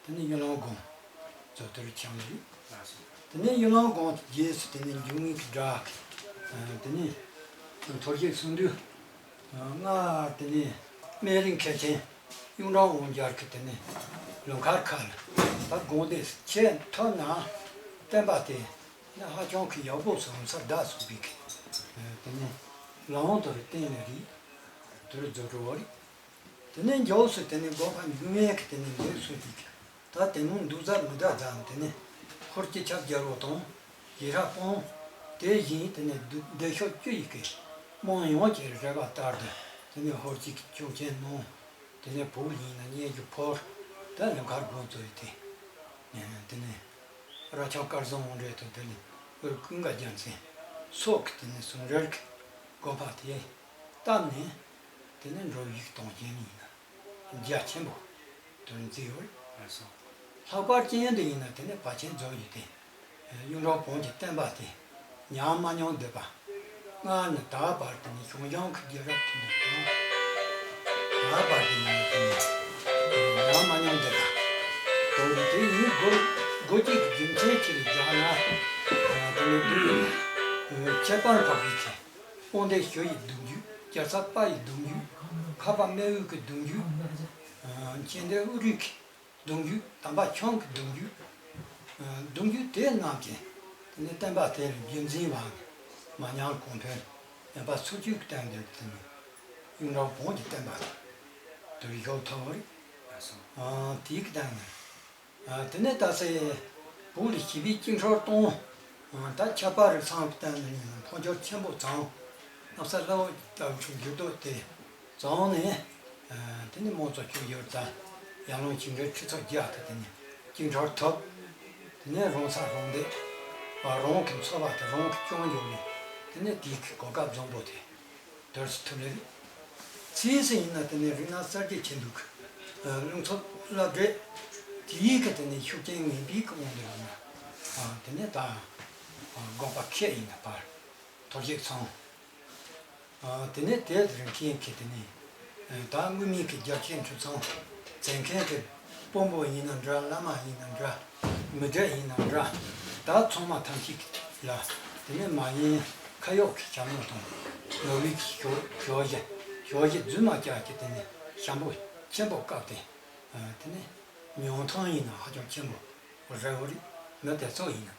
དེ་ནས་གཡུ་ལུང་དགོན་ཚོ་དེར་འཆམ་ཡོད། དེ་ནས་གཡུ་ལུང་དགོན་གྱི་རྗེས་སུ་དེ་ནས་འབྱུང་ངེས་ཀྱི་བྲག་གི། དེ་ནས་མཐོ་རྒྱུགས་སུ་འདུས། སྔར་དེ་ནས་སྨན་རི་མཁན་ཆེན་གཡུང་དྲུང་དབང་རྒྱལ་གྱི་དེ་ནས་ལུང་ཁར་ཁ་ལ་ད་དགོངས་དེ་ཆེས་མཐོ་ན་བསྟན་པ་དེ་ནས་ཧ་ཅང་གི་ཡག་པོ་སོང་ས་བདག་སོགས་པའི་གི་དེ་ནས་ལམ་དུ་རུ་བསྟན་ནས་རིགས་དུ་རུ་རྫོགས་འགྲོ་བ་རེད། དེ་ནས་མགྱོགས་སུ་དེ་ནས་དགོན་པ་འགྱུར་མེད་ཀྱི་དེ་ནས་འདུག་སོང་དུས་ཀྱི་ད་དེ་ནང་འདུག་ཟ་མི་ད་ཟ་དེ་ནས་ཧོར་གྱི་ཆབ་རྒྱལ་པོ་དང་། ཡེ་ཧྲ་དཔོན། དེ་བཞིན་དེ་ནས་སྡེ་སྡེ་ཤོག་བཅུ་ཡི་གི་དམངས་ཡོངས་ཀྱི་རེ་བ་ལྟར་དུ་དེ་ནས་ཧོར་གྱི་ཆོག་མཆན་གནང་། དེ་ནས་བོད་ཡིན་ན་སྙན་ཞུ་ཕོར། ད་ལམ་ཁར་དགོན་བཙུགས་ཡི་དེ། དེ་ནས་རྭ་ཆང་དཀར་བཟང་དབང་འདྲེ་དང་དེ་ནས་དབུས་ཀུན་དགའ་རྒྱལ་མཚན་སོགས་ཀྱི་དེ་ནས་ཟུང་འབྲེལ་གྱི་དགོན་པ་དེ་བཏབ་ནས། དེ་ནས་འགྲོ་བའི་གཏོང་ཅན་ཡིན་ན། རྒྱ་ཆེན་པོ་དོན་མཛད་ཡོད། ལྷག་པར་ཅན་དུ་ཡིན་ན་དེ་ནས་བ་ཆེན་རྫོང་ཡོད་དེ། གཡུང་དྲུང་བོན་གྱི་བསྟན་པ་དེ་ཉམས་མ་མྱོང་འདོད་པ། སྔར་ནས་ད་བར་དུ་ནི་ཞང་ཞུང་གི་རྒྱལ་རབས་དེ་ནས་དང་། ད་བར་དུ་ཡིན་ན་དེ་ནས་ཉམས་མ་མྱོང་འདོད་པ། དོན་དེ་ཡིན་དགོས་དགོས་ཀྱི་རྒྱུ་མཚན་ཆེ་རུ་བཞག་ན། དེ་ནས་དུས་ཁྱད་པར་འཕགས་པའི་ཚེ། དཔལ་ལྡན་ཞི་བའི་གདུང་རྒྱུད། རྒྱལ་ཚབ་དཔའ་ཡི་གདུང་རྒྱུད། མཁས་པ་སྨེ་བོ་གི་གདུང་རྒྱུད། མཁྱེན་ལྡན་ཨུ་རུ་གི་གདུང་རྒྱུད། དམ་པ་ཁྱུང་གི་གདུང་རྒྱུད། གདུང་རྒྱུད་དེ་རྣམས་ཀྱིས་དེ་ནས་བསྟན་པ་དེ་ལ་རྒྱུན་འཛིན་པ་མ་ཉམས་གོང་འཕེལ་ཡོད་པ་ཚུལ་ཆོས་ཀྱི་སྟེང་དུ་དེ་ནས་གཡུང་དྲུང་བོན་གྱི་བསྟན་པ་དེ་དུ་ཡོད་ཐུབ་པ་རེད། དེའི་སྟེང་ནས། དེ་ནས་ད་སེ་བོད་ལ་ཞི་བའི་སྐྱིད་འགྲོ་གཏོང་། ད་ཆབ་དཔལ་རིགས་ཚང་གི་སྟེང་ནས་འཕོ་འགྱུར་ཆེན་པོ་བྱུང་། གནམ་ས་བླ་འོག་ལྟ་བུ་འགྱུར་ལྡོག་དེ་བྱུང་ནས། དེ་ནས་དམངས་གཙོ་བཅོས་བསྒྱུར་དང་། ཡར་ལུང་ཆིངས་འགྲིག་ཁྲི་ཚོ་བརྒྱ་དེ་དེ་ནས་སྐྱིད་འགྲོ་ཐུབ། དེ་ནས་རང་ས་རང་བདེ། རང་གི་འཚོ་བ་དེ་རང་གིས་སྐྱོང་རྒྱུ་ནས། དེ་ནས་དེའི་གོ་སྐབས་བཟང་པོ་དེ། དེར་སུ་ཐུབ་ལེ་རེད། ཚིག་སུ་ཡིན་ན་དེ་ནས་རིག་གནས་གསར་བརྗེ་ཆེན་པོའི་རླུང་འཚུབ་རླབས་འགྲོས་དེའི་གི་དེ་ནས་ཤུགས་རྐྱེན་ངན་པའི་གི་དབང་དུ་ལ་ན། དེ་ནས་ད་དགོན་པ་ཁེ་ཡིན་ན་བར་ཐོར་ཞིག་ཚང་། དེ་ནས་དེ་རིང་ཁེ་ཁེ་དེ་ནས་ད་དངོས་མིང་གི་རྒྱ་ཆེན་ཁྲི་ཚང་མཛད་མཁན་གྱི་དཔོན་པོ་ཡིན་ན་འདྲ། བླ་མ་ཡིན་ན་འདྲ། མི་སྒེར་ཡིན་ན་འདྲ། ད་ཚང་མ་ཐམས་ཅད་ལ་དེ་ནས་མ་ཡིན་ཁ་ཡོག་གི་ཞྭ་མོ་དང་ནོར་བུའི་ཞོ་ཞོ་ཞྭ་ཞོ་ཞྭ་རྫུན་མ་བཅའ་གི་དེ་ནས་ཞྭ་མོ་ཆེན་པོ་བཀབ་སྟེ། དེ་ནས་མྱོང་ཐང་ཡིན་ན་ཧ་ཅང་ཆེན་པོ་རེད་བ་རེད། མི་དེ་ཚོ་ཡིན་ན།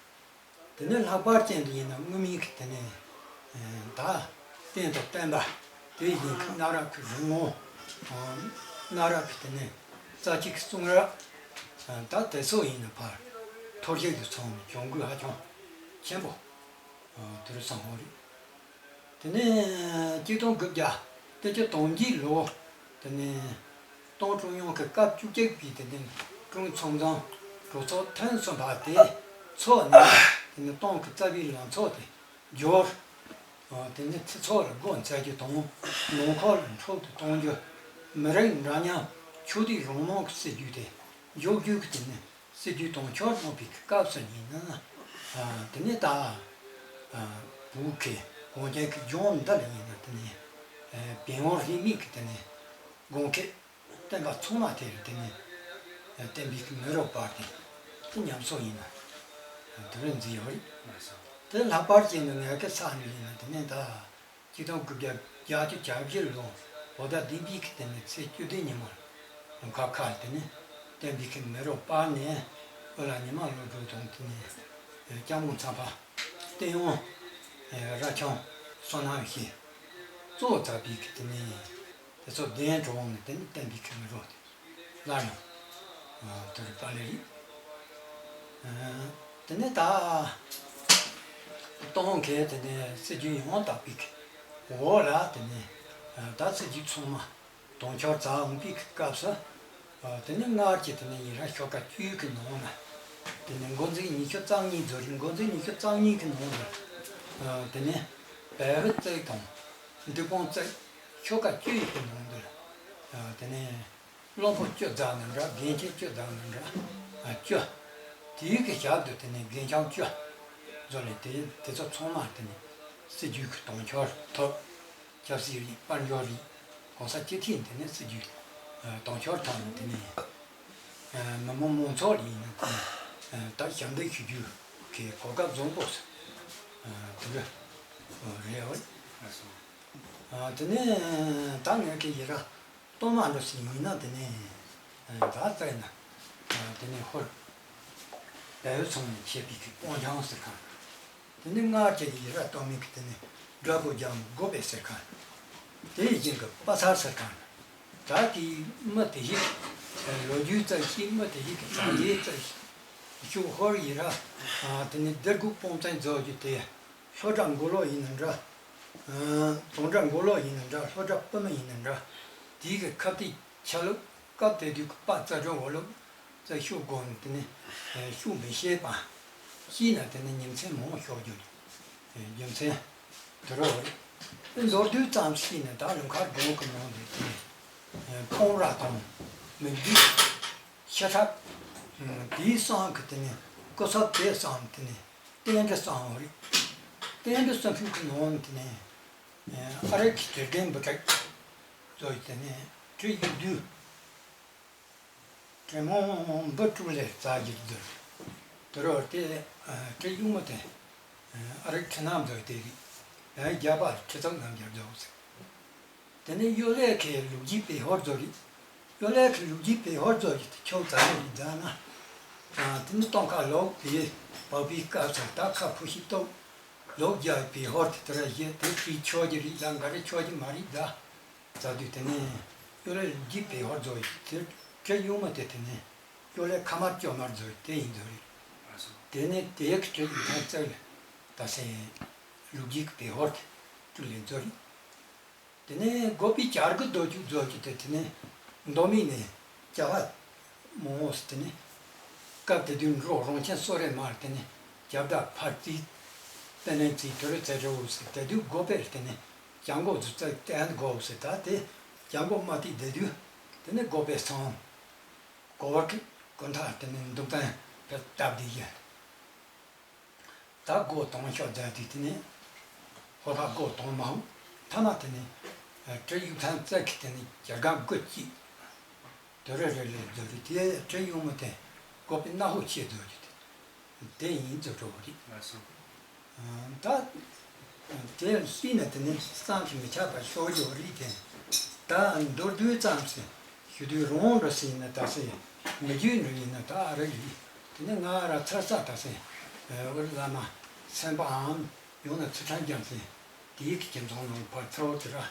དེ་ནས་ལྷག་པར་ཅན་དུ་ཡིན་ན་དངོས་མིང་གི་དེ་ནས་ད་རྟེན་དང་བརྟེན་པ་དེ་བཞིན་གྱི་གནའ་རབས་ཀྱི་རི་བོ། གནའ་རབས་ཀྱི་དེ་ནས་རྩ་ཆེ་གི་གསུང་རབ། ད་དེ་ཚོ་ཡིན་ན་བར་ཐོར་ཞིག་ཏུ་ཚང་ནས་གྱོང་གུད་ཧ་ཅང་ཆེན་པོ་དུ་རུ་སོང་བ་རེད། དེ་ནས་གཅིག་སྟོང་དགུ་བརྒྱ་བདུན་ཅུ་དོན་གཅིག་ལོ། དེ་ནས་ཏང་ཀྲུང་དབྱང་གི་སྐབས་བཅུ་གཅིག་པའི་དེ་ནས་ཀྲུང་ཚང་འཛིན་གྲོས་ཚོགས་ཐེངས་གསུམ་པ་དེ་འཚོགས་ནས། དེ་ནས་ཏང་གི་རྩ་བའི་ལངས་ཕྱོགས་དེ་བསྒྱུར། དེ་ནས་སྤྱི་ཚོགས་ལ་སྒོ་འབྱེད་རྒྱུ་དང་། ནང་ཁུལ་ལ་འཕྲོད་དུ་གཏོང་རྒྱུ། མི་རིགས་འདྲ་མཉམ་ཆོས་དད་རང་མོས་ཀྱི་སྲིད་བྱུས་དེ་འཇོག་རྒྱུ་གི་དེ་ནས། སྲིད་ཇུས་དོན་འཁྱོལ་གནང་བའི་སྐབས་སུ་ཡིན་ན། དེ་ནས་ད་བོད་ཀྱི་གངས་ཅན་གྱི་ལྗོངས་འདི་ལ་ཡིན་ན། དེ་ནས་བོན་དབང་རིས་མེད་ཀྱི་དེ་ནས་དགོན་ཁག་བསྟན་པ་ཚང་མ་དེ་རུ་དེ་ནས་བསྟན་པའི་མེ་རོ་སྤར་ཏེ། དེ་ཉམས་གསོ་ཡིན་ན་དེ་རུ་མཛད་ཡོད་རེད། དེ་ལྷག་པར་བྱས་ནས་ངེད་ཀྱི་ས་ནས་ཡིན་ན། དེ་ནས་ད་གཅིག་སྟོང་དགུ་བརྒྱ་བརྒྱད་ཅུ་གྱ་བཞི་ལོ་བོད་ཟླ་བདུན་པའི་གི་དེ་ནས་ཚེས་བཅུ་བདུན་ཉིན་མོ་ལ་ལུང་ཁ་ཁ་ལ་དེ་ནས་བསྟན་པའི་གི་མེ་རོ་སྤར་ནས། ཨོ་ལ་ཉི་མ་ལོ་དྲུག་དང་། དེ་ནས་སྐྱབས་མགོན་ཚངས་པ་བསྟན་དབང་། རྭ་ཆང་བསོད་ནམས་ཞེས་གཙོ་བོ་བྱས་པའི་གི་དེ་ནས་དེ་ཚོ་གདན་དྲངས་ནས། དེ་ནས་བསྟན་པའི་གི་མེ་རོ་དེ། སླར་ཡང་དེར་པ་ལེ་རེད། དེ་ནས་ད་གཏོང་མཁན་དེ་ནས་སྲིད་ཇུས་ཡང་དག་པའི་འོག་ལ། དེ་ནས་ད་སྲིད་ཇུས་ཚང་མ་དོན་འཁྱོལ་བྱ་འོང་པའི་སྐབས་སུ། དེ་ནས་སྔར་གྱི་དེ་ནས་ཡི་རང་ཤོག་ཁག་བཅུའི་གི་ནང་ན། དེ་ནས་འགོ་འཛིན་ཉི་ཤུ་རྩ་གཉིས་བཟོ་རིགས། འགོ་འཛིན་ཉི་ཤུ་རྩ་གཉིས་ཀྱི་ནང་ན། དེ་ནས་བལ་བོ་རྩིག་དང་འབྲི་གུང་རྩིག་ཤོག་ཁག་བཅུའི་གི་ནང་དུ། དེ་ནས་བློན་པོ་བཅུ་བརྫངས་ན་འདྲ། རྒན་ཁྱེད་བཅུ་བརྫངས་ན་འདྲ། ཨ། བཅུ། དེའི་གི་ཞབས་ཏུ་དེ་ནས་རྒན་རྐྱང་བཅུ་བཟོ་ལས། དེ་དེ་ཚོ་ཚང་མ་དེ་ནས་སྲིད་ཇུས་ཀྱི་དོན་འཁྱོལ་ཐོབ། ཆབ་སྲིད་རིག་དཔལ་འབྱོར་རིག་གོང་ས་སྤྱི་འཐུས་དེ་ནས་སྲིད་ཇུས་དོན་འཁྱོལ་ཐོབ་ནས། དེ་ནས་མི་མང་མང་ཚོགས་ལ་ཡིན་ན་དེ་ནས་ད་ཞབས་འདེགས་ཞུ་རྒྱུ་གི་གོ་སྐབས་བཟང་པོ་ཞིག་དེ་རེད། དེ་ནས་ད་ངས་ཀྱི་ཡི་ར། གཏོར་མ་འདྲ་ཞིག་ཡིན་ན། དེ་ནས་ད་བཙལ་ན། དེ་ནས་ཧོར་བལ་བོ་ཚང་ནས་བྱས་པའི་གི་སྤང་ལྗང་ཟེར་ཁང་། དེ་ནས་སྔར་གྱི་ཡི་ར་གཏོར་མའི་གི་དེ་ནས་སྦྲ་གུར་རྒྱང་དགོ་པའི་ཟེར་ཁང་། དེ་ཡི་རྗེས་ཀྱི་དཔའ་ཚར་ཟེར་ཁང་། ད་དེའི་མི་དེ་ཞིག་ལོ་རྒྱུས་ཙམ་ཞིག་མི་དེ་ཞིག་གི་བྱ་ཡུལ་ཙམ་ཞིག་ཤུགས་ཧོར་ཡིན་ར། དེ་ནས་སྡེ་དགུ་སྤུངས་བཙན་རྫོགས་རྒྱུ་དེ། ལྷོ་བྲག་མགོ་ལོག་ཡིན་ན་འདྲ། ཨ། རྫོང་བྲག་མགོ་ལོག་ཡིན་ན་འདྲ། ལྷོ་བྲག་པུ་མི་ཡིན་ན་འདྲ། དེའི་གི་ཁ་གཏད་ཆ་ལུགས་སྐབས་དེ་དུས་ཀྱི་དཔའ་རྩལ་སྒྲོན་འོག་ལུགས་རྩལ་ཤུགས་སྒོ་ནས་དེ་ནས་ཤུགས་མི་ཤེས་པ། ཤེས་ན་དེ་ནས་ཉིན་མཚན་མང་ཤོར་རྒྱུ་རེད། རྒྱུ་མཚན་དེ་རུ་རེད། མདོར་བསྡུས་ཙམ་ཞིག་ནས་ད་ལུང་མཁར་དགོན་གྱི་ནང་དུ་དེ་ནས་སྤོང་ར་དང་མི་འདུས། ཤ་ཁྲག་དེའི་སང་གི་དེ་ནས་སྐུ་ཚབ་དེ་སང་དེ་ནས་རྟེན་འབྲེལ་སང་བ་རེད། རྟེན་འབྲེལ་སང་ཕུད་ཀྱི་ནང་དེ་ནས་ཨ་རིག་གི་དགེ་རྒན་འབུ་ཕྲུག་ཚོ་ཡི་དེ་ནས་བྲིས་ཡོད་དུས། དྲེད་མོང་འབུ་དཀྲུག་ལས་རྩ་རྒྱུ་དུ། དུ་རོ་དེ་བྲིས་ཡོད་མོ་དེ། ཨ་རིག་ཁྲི་ནམ་ཚོ་དེ་རེད། རྒྱ་པ་ཁྲི་ཚང་རྣམ་རྒྱལ་རྫོགས་ཟེར། དེ་ནས་གཡོ་ལས་ཁའི་ལུག་རྒྱུའི་བེ་ཧོར་ཚོ་རེད། གཡོ་ལས་ཁའི་ལུག་རྒྱུའི་བེ་ཧོར་ཚོ་ཡི་ཁྱོད་ཙམ་ཡིན་ཙང་ན། དེ་ནས་སྟོང་ཁ་ལོག་དེ་བབས་པའི་སྐབས་སུ་ད་ཁ་ཕུ་ཤི་ཏོག་ལོག་རྒྱག་བེ་ཧོར་དེ་དེ་ར་བཞེས་དེ་ཁྲིད་ཆོག་གི་རེད་ལ་འགའ་རེ་ཆོག་གི་མ་རེད་ད། ཟ་དུས་དེ་ནས་གཡོ་ལས་ལུག་རྒྱུའི་བེ་ཧོར་ཚོ་ཡི་དེ་བྲིས་ཡོད་མོ་དེ་དེ་ནས་གཡོ་ལས་ཁ་དམར་ཅོ་དམར་ཚོ་ཡི་དེ་ཡིན་ཚོ་རེད། དེ་ནས་དེ་ཡི་བྲིས་ཡོད་ཐང་རྩ་ལ་ད་སེ་ལུག་རྒྱུའི་བེ་ཧོར་དེ་བྲིས་ལེན་ཚོ་རེད། དེ་ནས་འགོ་པའི་བྱ་རྒོད་རྡོ་རྒྱུག་རྫོགས་ཀྱི་དེ་དེ་ནས་མདོ་སྨད་ནས་བྱ་བ་མང་བོ་ཟེར་དེ་ནས་སྐབས་དེ་དུས་འབྲོག་རོང་ཆེན་གསོ་རེ་མར་དེ་ནས་རྒྱབ་བདག་ཕར་རྩིས་པེ་ལེན་རྩིས་དུ་རུ་ཚེ་རེ་བོ་ཟེར་དེ་དུས་འགོ་པས་དེ་ནས་བྱ་མགོ་ཟུར་ཙག་བསྟན་དགོ་ཟེར་ད་དེ་བྱ་མགོ་མ་ཏིག་དེ་དུས་དེ་ནས་འགོ་པས་སོང་། གོ་བ་ཀི་ཀུན་ཐག་དེ་ནས་འདུག་སྟངས་དེ་སྟབས་བདེ་ཡིན། ད་སྒོ་དང་ཤོག་རྫ་དུས་དེ་ནས་ཧོ་ཧ་སྒོ་དང་མ་ཧུ་ཐ་མ་དེ་ནས་བྲིས་ཡུག་ཐང་རྩ་ཁི་དེ་ནས་རྒྱ་སྒམ་དགུ་གཅིག་དུ་རེ་རེ་ལས་རྫོ་རི་དེ་བྲིས་ཡུག་མོ་དེ་སྒོ་པའི་སྣ་ཧུ་ཆེ་རྫོ་རི་དེ་དེ་ཡིན་རྫོ་གྲོ་བོ་རེད། ད་དེ་ལ་སྲིད་ན་དེ་ནས་བསམ་གྱིས་མི་ཁྱབ་པ་ཤོར་རྒྱུ་རེད་དེ། ད་མདོར་བསྡུས་ཙམ་ཞིག་ཞུ་དུས་རང་འགྲོ་སྲིད་ན་ད་སྲིད་མི་རྒྱུད་འགྲོ་ཡིན་ན་ད་ཨ་རི་རེད། དེ་ནས་ང་ར་ཚར་ས་ད་སྲིད་ཨོ་བླ་མ་སེམས་པའམ་ཡང་ན་ཚུལ་ཁྲིམས་རྒྱལ་མཚན་དེའི་གི་ཁྱིམ་ཚང་ནང་ཕར་ཚུར་དེ་ར་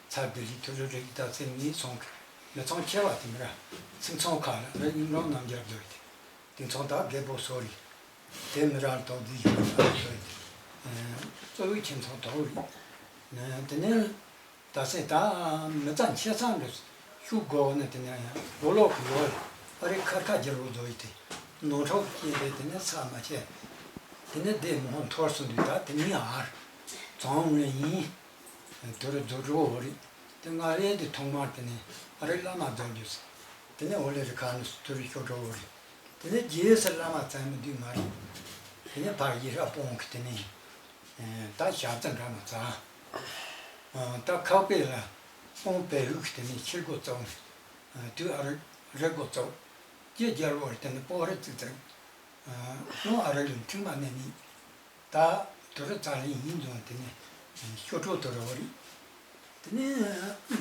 ཚར་དེ་རིགས་དུ་རུ་རེད་ད་སྲིད་ངས་སོང་གི་མི་ཚང་ཆེ་བ་དེ་མི་ར་ཚིག་ཚང་ཁ་ལ་ར་ཡུམ་རང་རྣམ་རྒྱལ་རྫོགས་ཏེ། དེ་ཚོ་ད་རྒད་པོ་སོ་རེད། དེ་མི་རང་དོགས་འདི་ཡོད་ས་རེད། གཙོ་བོའི་ཁྱིམ་ཚང་དོགས་རེད། དེ་ནས་ད་སེ་ད་མི་ཚང་ཆེ་ཚང་རེད། ཤུགས་དགོས་ནས་དེ་ནས་ལོ་ལོག་གི་ཡོད་རེད། ཨ་རི་ཁར་ཁ་རྒྱལ་བོ་རྫོགས་ཡི་དེ་ནོར་འཁྲུག་སྐྱེས་པས་དེ་ནས་ཚ་མ་ཆེ། དེ་ནས་བདེ་མོ་འཐོར་སོང་དུས་ད་དེ་ནས་ཨར་ཚང་ལ་ཡིན། དོ་རུ་རྫོགས་འགྲོ་བོ་རེད། དེ་ང་རེད་དེ་ཐོག་མར་དེ་ནས་ཨ་རི་བླ་མ་རྫོགས་རྒྱུ་དེ་ནས་འོ་ལེ་རི་ཁ་ནས་དོ་རུ་ཤོར་འགྲོ་བོ་རེད། དེ་ནས་རྗེས་སུ་བླ་མ་བཙལ་མི་འདུག་མ་རེད། དེ་ནས་ཕར་ཡེ་ཤ་སྤོང་གི་དེ་ནས་ད་ཞབས་རྩ་འདྲ་མ་བཙལ། ད་ཁག་པས་ལ་སྤོང་བལ་ཧུག་གི་དེ་ནས་ཕྱིར་སྒོ་བཙུགས། དུས་ཨ་རི་རི་སྒོ་བཙུགས། རྗེས་རྒྱལ་བོ་རེད་དེ་ནས་སྤོ་རི་བཙུགས་ཙང་། ཡང་ཨ་རི་ལ་འཁྲུག་མ་གནས་ནས། ད་དུ་རུ་ཙ་ལི་ཡིན་ཙང་དེ་ནས་ཤོ་ཀྲོ་དུ་རུ་བ་རེད། དེ་ནས་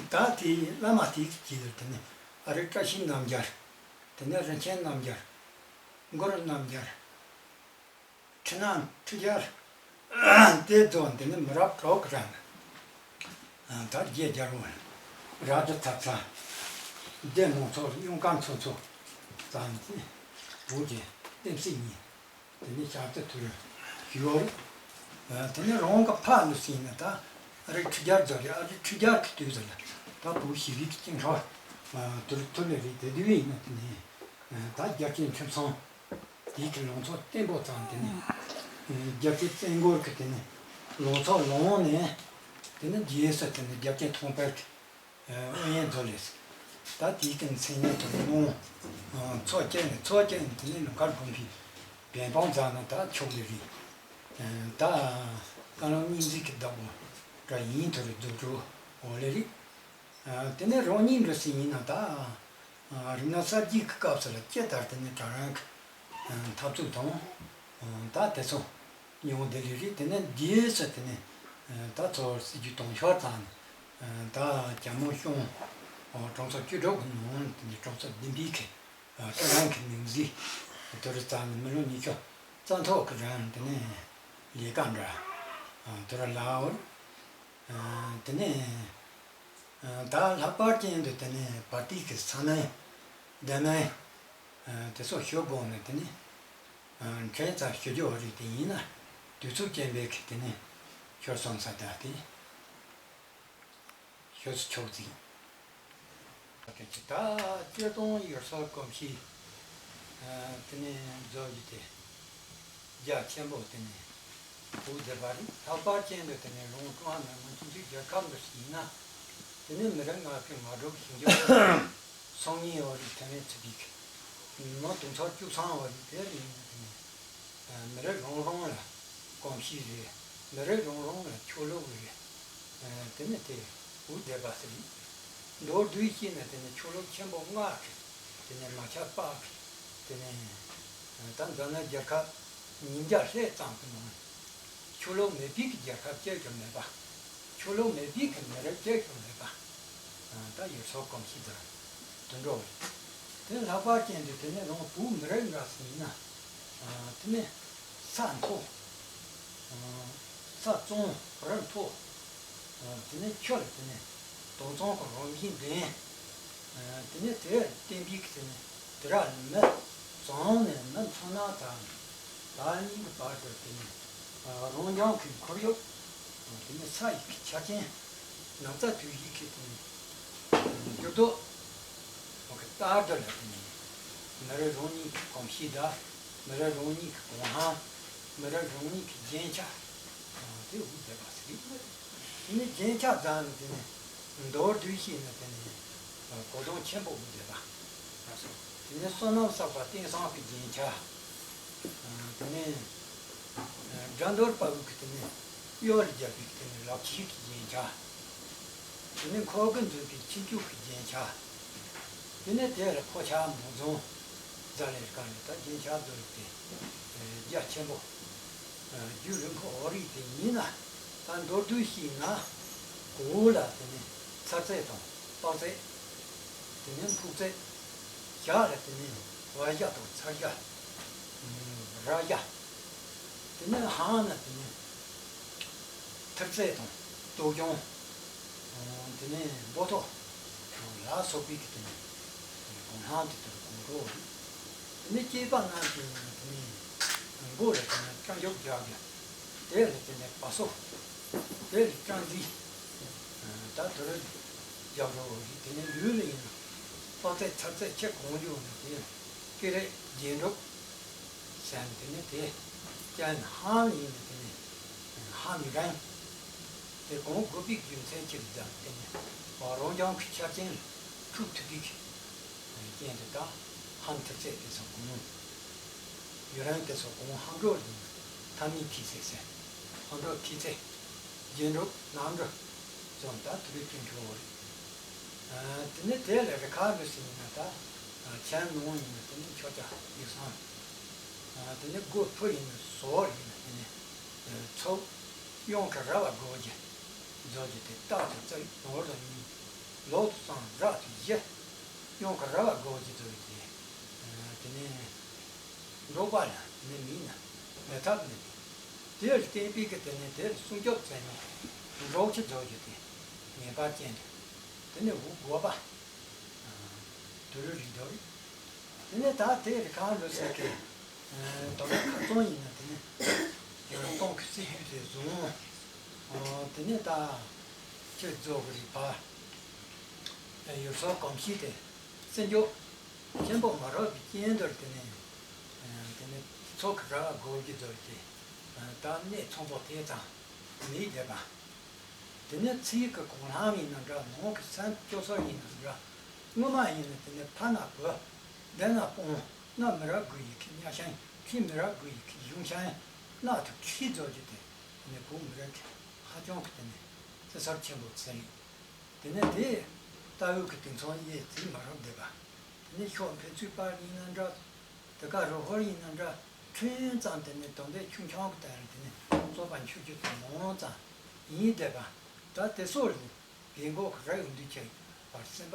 ད་དེ་བླ་མ་དེའི་རྗེས་ལ་དེ་ནས་ཨ་རི་བཀྲ་ཤིས་རྣམ་རྒྱལ། དེ་ནས་རིན་ཆེན་རྣམ་རྒྱལ། མགོ་རུ་རྣམ་རྒྱལ། ཁྲི་ནང་ཁྲི་རྒྱལ། དེ་ཚོ་དེ་ནས་མི་རབས་གྲོགས་ཀྱི་རང་ད་རྗེས་རྒྱལ་བོ་ར་དུ་ཐབ་ཚང་། དེ་མང་ཚོགས་གཡུང་དཀར་ཚོ་ཚོ་ཙམ་གྱིས་བོད་ཀྱི་བསྟན་སྲིད་གཉིས། དེ་ནས་ཞབས་རྩ་ཐུར་ཡོད་རེད། དེ་ནས་རང་གི་ཕ་ནུ་སྲིད་ན་ད་ཨ་རི་ཁྲི་རྒྱལ་རྫོགས་རེད། ཨ་རི་ཁྲི་རྒྱལ་གྱི་དུས་ཟེར་ན་ད་བོད་ཞི་བའི་གི་སྐྱིན་ཧྲོ་དུར་ཐུར་ལས་རེད། དེ་དུས་ཡིན་ན་དེ་ནས་ད་རྒྱལ་སྤྱིའི་ཁྲིམས་སྲུང་དེའི་གི་ལང་ཚོ་བརྟན་པོ་ཙམ། དེ་ནས་རྒྱལ་སྤྱིའི་བཙན་རྒོལ་གྱི་དེ་ནས་ལང་ཚོ་ལངས་ནས་དེ་ནས་རྗེས་སུ་དེ་ནས་རྒྱལ་སྤྱིའི་ཐོང་དཔལ་གྱི་ཨུ་ཡོན་རྫོགས་ལས། ད་དེའི་གི་མཚན་སྙན་དུ་ལོངས། ཚོགས་བཅད་ནས་ཚོགས་བཅད་ནས་དེ་ནས་ལུང་དཀར་དགོན་པའི་བན་སྤང་རྫ་ན་ད་ཕྱོགས་ལས་རེད། ད་ཀ་ལོང་སྙིང་རྗེ་གི་བདག་པོ་འདྲ་ཡིན་དུ་རུ་རྫོགས་འགྲོ་འོ་ལས་རེད། དེ་ནས་རང་ཉིད་འགྲོ་སྲིད་ཡིན་ན་ད། རིག་གནས་གསར་བརྗེ་གི་སྐབས་སུ་ལ་སྤྱི་ལྟར་དེ་ནས་གྲྭ་རང་གི་འཐབ་རྩོད་དང་། ད་དེ་ཚོ་མྱོང་བསྡད་ལེ་རེད། དེ་ནས་རྗེས་སུ་དེ་ནས་ད་ཚོར་སྲིད་ཇུས་དང་ཤོར་ཙང་ནས་ད་རྒྱ་མོ་གཞུང་གྲོང་ཚོ་བཅུ་དྲུག་གི་ནང་དེ་ནས་གྲོང་ཚོ་བདུན་པའི་གི་ཀྲུའུ་རེན་གྱི་མིང་གཞི་དེ་རུ་བཙལ་ནས་མི་ལོ་ཉི་ཤུ་རྩ་ཐོག་གི་རིང་དེ་ནས་ལས་ཀ་འདྲ་དེ་རུ་ལའོ། དེ་ནས་ ད་ལྷག་པར་ཅན་དུ་དེ་ནས་བར་དུས་ཀྱི་ས་གནས་སྡེ་དམན་དེ་ཚོ་ཞུ་དགོས་ནས། དེ་ནས་ཕྲན་ཙམ་ཞུ་རྒྱུ་བ་རེད། དེ་ཡིན་ན་དུས་ཚོད་ཅན་པའི་གི་དེ་ནས་ཞུ་སོང་ས་ད་དེ་ཞུ་ཆོག་ཅིང་། ད་སྤྱིར་བཏང་ཡུལ་སྲོལ་གོམས་གཤིས་དེ་ནས་རྫོགས་ཀྱི་དེ། རྒྱ་ཆེན་པོ་དེ་ནས་འུ་བསྡད་པ་རེད། ལྷག་པར་ཅན་དུ་དེ་ནས་རང་ཀྲུང་ཧྭ་མི་དམངས་སྤྱི་མཐུན་རྒྱལ་ཁབ་འདི་ཡིན་ན། དེ་ནས་མི་རབས་ལྔ་བཅུ་ང་དྲུག་ཞིང་ཆེན་སོ་གཉིས་བ་རེད། དེ་ནས་ཚུད་པའི་མི་དུང་ཕྱུར་བཅུ་ཐམ་བ་རེད། དེ་ཡིན་ན་དེ་ནས་མི་རབས་རང་རང་ལ་གོམས་གཤིས་རེད། མི་རབས་རང་རང་ལ་ཆོས་ལུགས་རེད། དེ་ནས་དེ་འུ་བསྡད་པ་ཟེར་རེད། མདོར་བསྡུས་བཤད་ན་དེ་ནས་ཆོས་ལུགས་ཆེན་པོ་ལྔ་གི་དེ་ནས་མ་ཆགས་པ་གི་དེ་ནས་ད་འཛམ་གླིང་རྒྱལ་ཁབ་ཉིས་བརྒྱ་ལྷག་ཙམ་གྱི་ནང་ཆོས་ལུགས་མེད་པའི་གི་རྒྱལ་ཁབ་གཅིག་ཀྱང་མེད་པ། ཆོས་ལུགས་མེད་པའི་གི་མི་རབས་གཅིག་ཀྱང་མེད་པ། ད་ཡུལ་སྲོལ་གོམས་གཤིས་དང་དུད་འགྲོ་རེད། དེ་ལྷག་པར་ཅན་དུ་དེ་ནས་རང་བོད་མི་རབས་འགའ་ཞིག་ཡིན་ན། དེ་ནས་ས་མཐོ། ས་གཙང་རི་མཐོ། དེ་ནས་ཆུ་ལ་དེ་ནས་དྭངས་གཙང་གི་རང་བཞིན་ལྡན། དེ་ནས་དེར་བརྟེན་པའི་གི་དེ་ནས་དེ་ར་མི་གཙང་ནས་མི་མཐོ་ན་ད་ད་གཉིས་ཀྱི་བར་དུ་དེ་ནས་རང་རྐྱང་གི་ཁོར་ཡུག་དེ་ནས་ས་ཡི་གི་ཆ་རྐྱེན། ནགས་ཚལ་དུས་བཞི་གི་དེ་ནས་འགྱུར་ལྡོག་ལྟར་དུ་ལ་དེ་ནས་མི་རབས་རང་ཉིད་ཀྱི་གོམས་གཤིས་དང་། མི་རབས་རང་ཉིད་ཀྱི་གོ་འཕང་། མི་རབས་རང་ཉིད་ཀྱི་རྒྱན་ཆ་དེ་འུ་བསྡད་པ་ཟེར་གི། དེ་ནས་རྒྱན་ཆ་བརྫངས་ནས་དེ་ནས་མདོར་བསྡུས་བཤད་ན་དེ་ནས་གོ་དོན་ཆེན་པོ་འུ་བསྡད་པ། དེ་ནས་བསོད་ནམས་བསགས་པ་བསྟན་སྲུང་གི་རྒྱན་ཆ། དེ་ནས་དགྲ་འདུལ་དཔའ་བོ་གི་དེ་ནས་གཡོ་ལ་རྒྱབ་པའི་དེ་ནས་ལག་ཆས་ཀྱི་རྒྱན་ཆ། དེ་ནས་འཁོར་གི་འཛིན་པའི་ཁྱིམ་རྒྱུད་ཀྱི་རྒྱན་ཆ། དེ་ནས་དེ་ལ་ཕོ་ཆ་མོ་རྫོང་རྫ་ལས་དཀར་ནས་ད་རྒྱན་ཆ་འདི་རིགས་དེ་རྒྱ་ཆེན་པོ། རྒྱུ་རིང་པོ་འོ་རིགས་དེ་ཡིན་ན། ད་མདོར་བསྡུས་ཤིག་ན། གོས་ལ་དེ་ནས་ཚ་རྩེ་དང་པགས་རྩེ། དེ་ནས་ཕུག་རྩེ། ཞྭ་ལ་དེ་ནས་བ་ཞྭ་དང་ཚ་ཞྭ། ར་ཞྭ། དེ་ནས་ཧང་ན་དེ་ནས་ཐུར་རྩེ་དང་སྟོད་གཞོང་། དེ་ནས་འབོ་ཐོ་ལ་སོགས་པའི་གི་དེ་ནས་གོས་སྣ་དེ་ལྟར་གོན་འགྲོ། དེ་ནས་སྐྱེས་པ་རྣམས་ཀྱི་དེ་ནས་མགོ་ལ་དེ་ནས་སྐྲ་མགྱོགས་རྒྱག་གི། དེ་ལ་དེ་ནས་བ་སོ། དེ་ལ་སྐྲ་མཛེས། ད་དུ་རུ་རྒྱག་འགྲོ་རེད། དེ་ནས་ལུས་ལ་ཡིན་ན་པགས་རྩེ་ཚ་རྩེ་ཆེ་གང་ཡོད་ན་དེ་སྐེ་རགས་རྒྱན་དྲུག་ཟེར་ནས་དེ་ནས་དེ་ཅན་ཧང་ཡིན་ན་དེ་ནས་ཧང་མི་རན། དེ་གང་དགོས་པའི་རྒྱུ་མཚན་ཅིག་ཙམ་དེ་ནས་རང་རྐྱང་གི་ཆ་རྐྱེན་ལ་ཐུག་ཐུབ་པའི་རྐྱེན་དེ་དག་ཧང་ཐུབ་ཚད་དེ་ཚོ་གང་ཡུ་རན་དེ་ཚོ་གང་ཧང་འགྲོ་ཡིན་ན་ཐ་མའི་ཐིག་ཚད་ཟེར། ཧང་འགྲོ་ཐིག་ཚད། རྒྱན་དྲུག་ནམ་འགྲོ་ཙམ་ད་དུ་རུ་སྐྱོན་འགྲོ་བ་རེད། དེ་ནས་དེ་ལ་རི་ཁ་འགྲོ་ཟིན་ཡིན་ན་ད་ཁྱེད་ནང་ཡིན་ན་དེ་ནས་ཁྱོ་ཅག་ཡིག་སང་། དེ་ནས་སྒོ་ཕུ་ཡིན་ན་ཟོར་ཡིན་ན་དེ་ནས་ཚུགས། གཡང་གི་ར་བ་དགོས་ཀྱི་རྫོགས་ཀྱི་དེ་རྟགས་དེ་རྩ་ནོར་དང་གཉིས། ལོག་ཏུ་སང་རག་ཏུ་བཞི། གཡང་གི་ར་བ་དགོས་ཀྱི་རྫོགས་ཀྱི་དེ། དེ་ནས་འབྲོག་པ་ལ་དེ་ནས་མིན་ན་མེད་ཐབས་མེད་པས། དེ་ལ་བརྟེན་པའི་གི་དེ་ནས་དེ་ལ་སྲུང་སྐྱོབ་མཛད་ནས་འབྲོག་ཁྱི་རྫོགས་ཀྱི་དེ་ངེས་པར་ཅན་དུ་དེ་ནས་འུ་དགོས་པ། དུ་རུ་རིག་འདོར། དེ་ནས་ད་དེ་རི་ཁ་འགྲོ་ཟེར་གི། དོ་ན་ཁ་ཚོན་ཡིན་ན་དེ་ནས་སྟོང་གི་སྲིད་ཞུས་དེ་བཟུང་། དེ་ནས་ད་ཁྱེད་རྫོགས་གི་རིག་པ། ཡུལ་སྲོལ་གོམས་གཤིས་དེ་བརྩི་འཇོག་ཆེན་པོ་མ་རག་པའི་རྐྱེན་དུ་དེ་ནས་དེ་ནས་ཚོགས་ཀྱི་ར་བ་དགོས་ཀྱི་འདུག་སྟེ། ད་གནས་ཚང་པོ་དེ་ཙམ་མེད་བསྡད་པ། དེ་ནས་ཚིག་གི་གོང་ལྷམ་ཡིན་ན་འདྲ། ནང་གི་སེམས་སྐྱོ་སོགས་ཡིན་ན་འདྲ། སྔོན་མ་ཡིན་ན་དེ་ནས་ཕ་ན་བུ། འདས་ན་སྤུན། གནའ་མི་རབས་དགུ་ཡི་གི་གཉའ་ཤིང་། ཕྱི་མི་རབས་དགུ་ཡི་གི་གཞུང་ཤིང་། གནའ་དུ་ཁྲིད་རྫོགས་ཀྱི་དེ་ནས་བོད་མི་རབས་ཀྱི་ཧ་ཅང་གི་དེ་ནས་བརྩི་སྲོལ་ཆེན་པོ་ཚེ་རིང་། དེ་ནས་དེ་ལྟ་བུ་གི་དེང་སང་ཡེ་བརྩི་མ་རག་བསྡད་པ། དེ་ནས་ཤོག་འཕེན་ཚུལ་པར་ཡིན་ན་འདྲ། དེ་ག་རུ་ཧོར་ཡིན་ན་འདྲ། ཕྲན་ཙམ་དེ་ནས་དོན་དེ་ཆུང་ཆུང་གི་དེ་རེད། དེ་ནས་རྩོད་པ་འཁྱོལ་རྒྱུ་དེ་མང་ཙམ་ཡིན་བསྡད་པ། ད་དེ་སོགས་ལས་རྒན་གོག་གི་རེ་འུ་འདི་ཆེ་བར་སེམས་པ་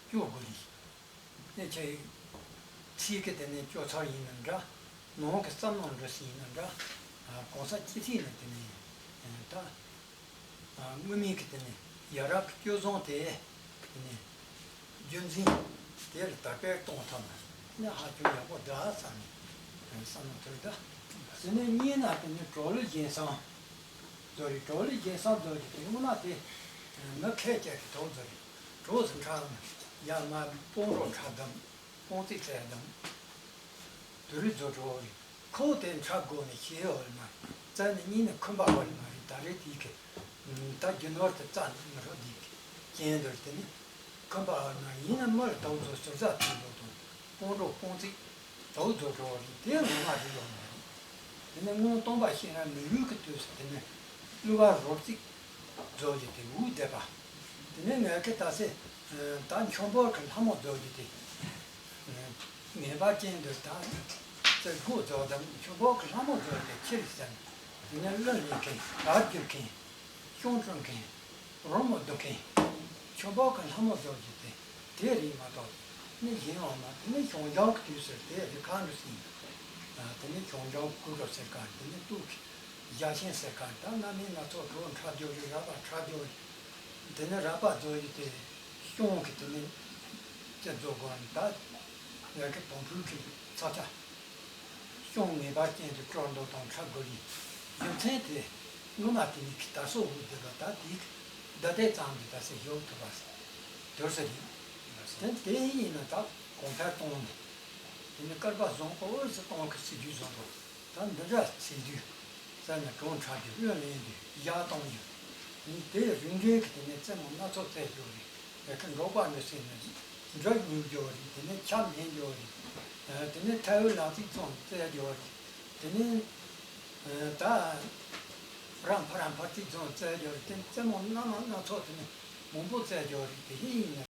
སྐྱོ་དགོས་ལི། དེ་ཆེ་ཕྱི་གི་དེ་ནས་སྐྱོ་ཚར་ཡིན་ན་འདྲ། ནང་གི་བསམ་ནང་འགྲོ་སྲིད་ཡིན་ན་འདྲ། གོང་ས་སྤྱི་འཐུས་ནས་དེ་ནས་ད། དངོས་མིང་གི་དེ་ནས་ ཡ་རབས་ཀྱི་སྤྱོད་བཟང་དེ་ནི་རྒྱུན་འཛིན་དེ་ལ་དར་སྤེལ་གཏོང་ཐབས་ནི་ཧ་ཅང་ཡག་པོ་འདུག་བསམ་ནས་བསམ་བློ་ཐོར་འདུག་དེ་ནས་གཉིས་ན་དེ་ནི་གྲོགས་ལུ་སྦྱིན་བསམ་བཟོ་རེད། གྲོགས་ལུ་སྦྱིན་བསམ་བཟོ་རེད། དེ་སྔོན་མ་དེ་མི་ཁས་བཅད་ཀྱི་གྲོགས་བཟོ་རེད། གྲོགས་སུ་འཁྲབ་ཡ་མ་དཔུང་རོགས་འཁྲབ་དམ་དཔུང་རྩིས་བཙལ་དམ་དུ་རུ་བཟོ་གྲོགས་རེད། ཁོ་དེ་འཁྲབ་དགོས་ནས་ཤེས་ཡོད་མ་རེད། རྩ་ནས་གཉིས་ནས་ཁོམ་པ་ཡོད་མ་རེད། ད་རེས་དེའི་གི་ད་རྒྱུ་ནོར་དེ་རྩ་ནས་མི་རོ་དེའི་གི་རྐྱེན་དེར་དེ་ནི་ཁོམ་པ་ཡོད་མ་ཡིན་ན་མི་ལ་དོགས་ཚོ་ཟུར་ཟ་དེ་འགྲོ་དང་དཔུང་རོགས་དཔུང་རྩིས་དོགས་ཚོ་གྲོགས་རེད། དེ་ངོ་མ་རེད་ཡོད་མ་རེད། དེ་ནས་སྔོན་སྟོན་པ་ཤེས་རབ་མི་ཡུལ་གྱི་དུས་སུ་དེ་ནས་གླུ་བ་རོབ་རྩིས་རྫོགས་ཀྱི་དེ་འུ་བསྡད་པ། དེ་ནས་ངས་ཁི་ད་སེ་ད་འཁྱོག་འབོར་གྱི་ལྷ་མོ་རྫོགས་ཀྱི་དེ་ངེས་པ་ཅན་དུ་ད་རྩེ་དགུ་རྫོགས་དང་འཁྱོག་འབོར་གྱི་ལྷ་མོ་རྫོགས་ཀྱི་ཕྱིར་ཟེར། དེ་ནས་གླུ་ལེན་མཁན་གར་བསྒྱུར་མཁན་གཤོང་སྤྲོད་མཁན་རོལ་མོ་རྡུང་མཁན་འཁྱོག་འབོར་གྱི་ལྷ་མོ་རྫོགས་ཀྱི་དེ། དེ་རིགས་མ་གཏོགས་ནི་གཞན་ཡང་མ། དེ་ནི་ཞང་ཞུང་གི་དུས་སུ་དེ་རིགས་གང་དུ་ཟིན། དེ་ནི་ཞང་ཞུང་གུ་རུ་ཟེར་ག་དེ་ནི་ཏུ་གི་རྒྱ་ཆེན་ཟེར་ག་ད་གནའ་མི་སྣ་ཚོགས་གྲོགས་འཁྲབ་རྒྱུ་རེད། ར་བ་འཁྲབ་རྒྱུ་རེད། དེ་ནི་ར་བ་རྫོགས་ཡི་དེ་གཤོང་གི་དེ་ནི་ཅི་རྫོགས་དགོས་ནི་ད་ངས་ཀྱི་བོང་བུ་གི་ཚ་ཆ། གཤོང་ངེས་པར་ཅན་དུ་སྤྲོར་འདུག་དང་འཁྲབ་དགོས་རིགས་རྒྱུ་མཚན་དེ་སྔོན་མ་དེ་ནི་གི་ད་སོ་འུ་དེ་ལ་ད་དེའི་བརྡ་དེ་ཙམ་གྱིས་ད་སེ་ཡོད་ཐུབ་པ་དོར་ས་རེད། དེ་དེ་ཡིན་ན་ད་གོང་འཕེལ་གཏོང་ནས་དེ་ནི་སྐར་པ་བཟང་པོ་འོད་ཟེར་གཏོང་གི་སྲིད་ཇུས་བཟོ་འདུག་ད་འདི་འདྲ་ཚིག་དུས་ས་ནས་གྲོང་འཁྲབ་རྒྱུ་གླུ་ལེན་རྒྱུ་ཡར་གཏོང་རྒྱུ་ནི་དེ་རིགས་འདྲའི་གི་དེ་ནས་རྩེད་མོ་སྣ་ཚོགས་རྩེ་རྒྱུ་རེད། ཡ་ཁ་འབྲོག་པ་འདི་སེ་ནས་འབྲུ་ཉོ་རྒྱུ་རེད། དེ་ནས་ཆབ་ལེན་རྒྱུ་རེད། དེ་ནས་ཐལ་བའི་ལག་རྩིས་ཚོང་རྩེ་རྒྱུ་རེད། དེ་ནས་ད་རམ་ཕ་རམ་ཕ་རྩིས་ཚོང་རྩེ་རྒྱུ་རེད། དེ་རྩེད་མོ་སྣ་མང་སྣ་ཚོགས་དེ་ནས་མང་པོ་རྩེ་རྒྱུ་རེད། དེ་ཡིན་ན།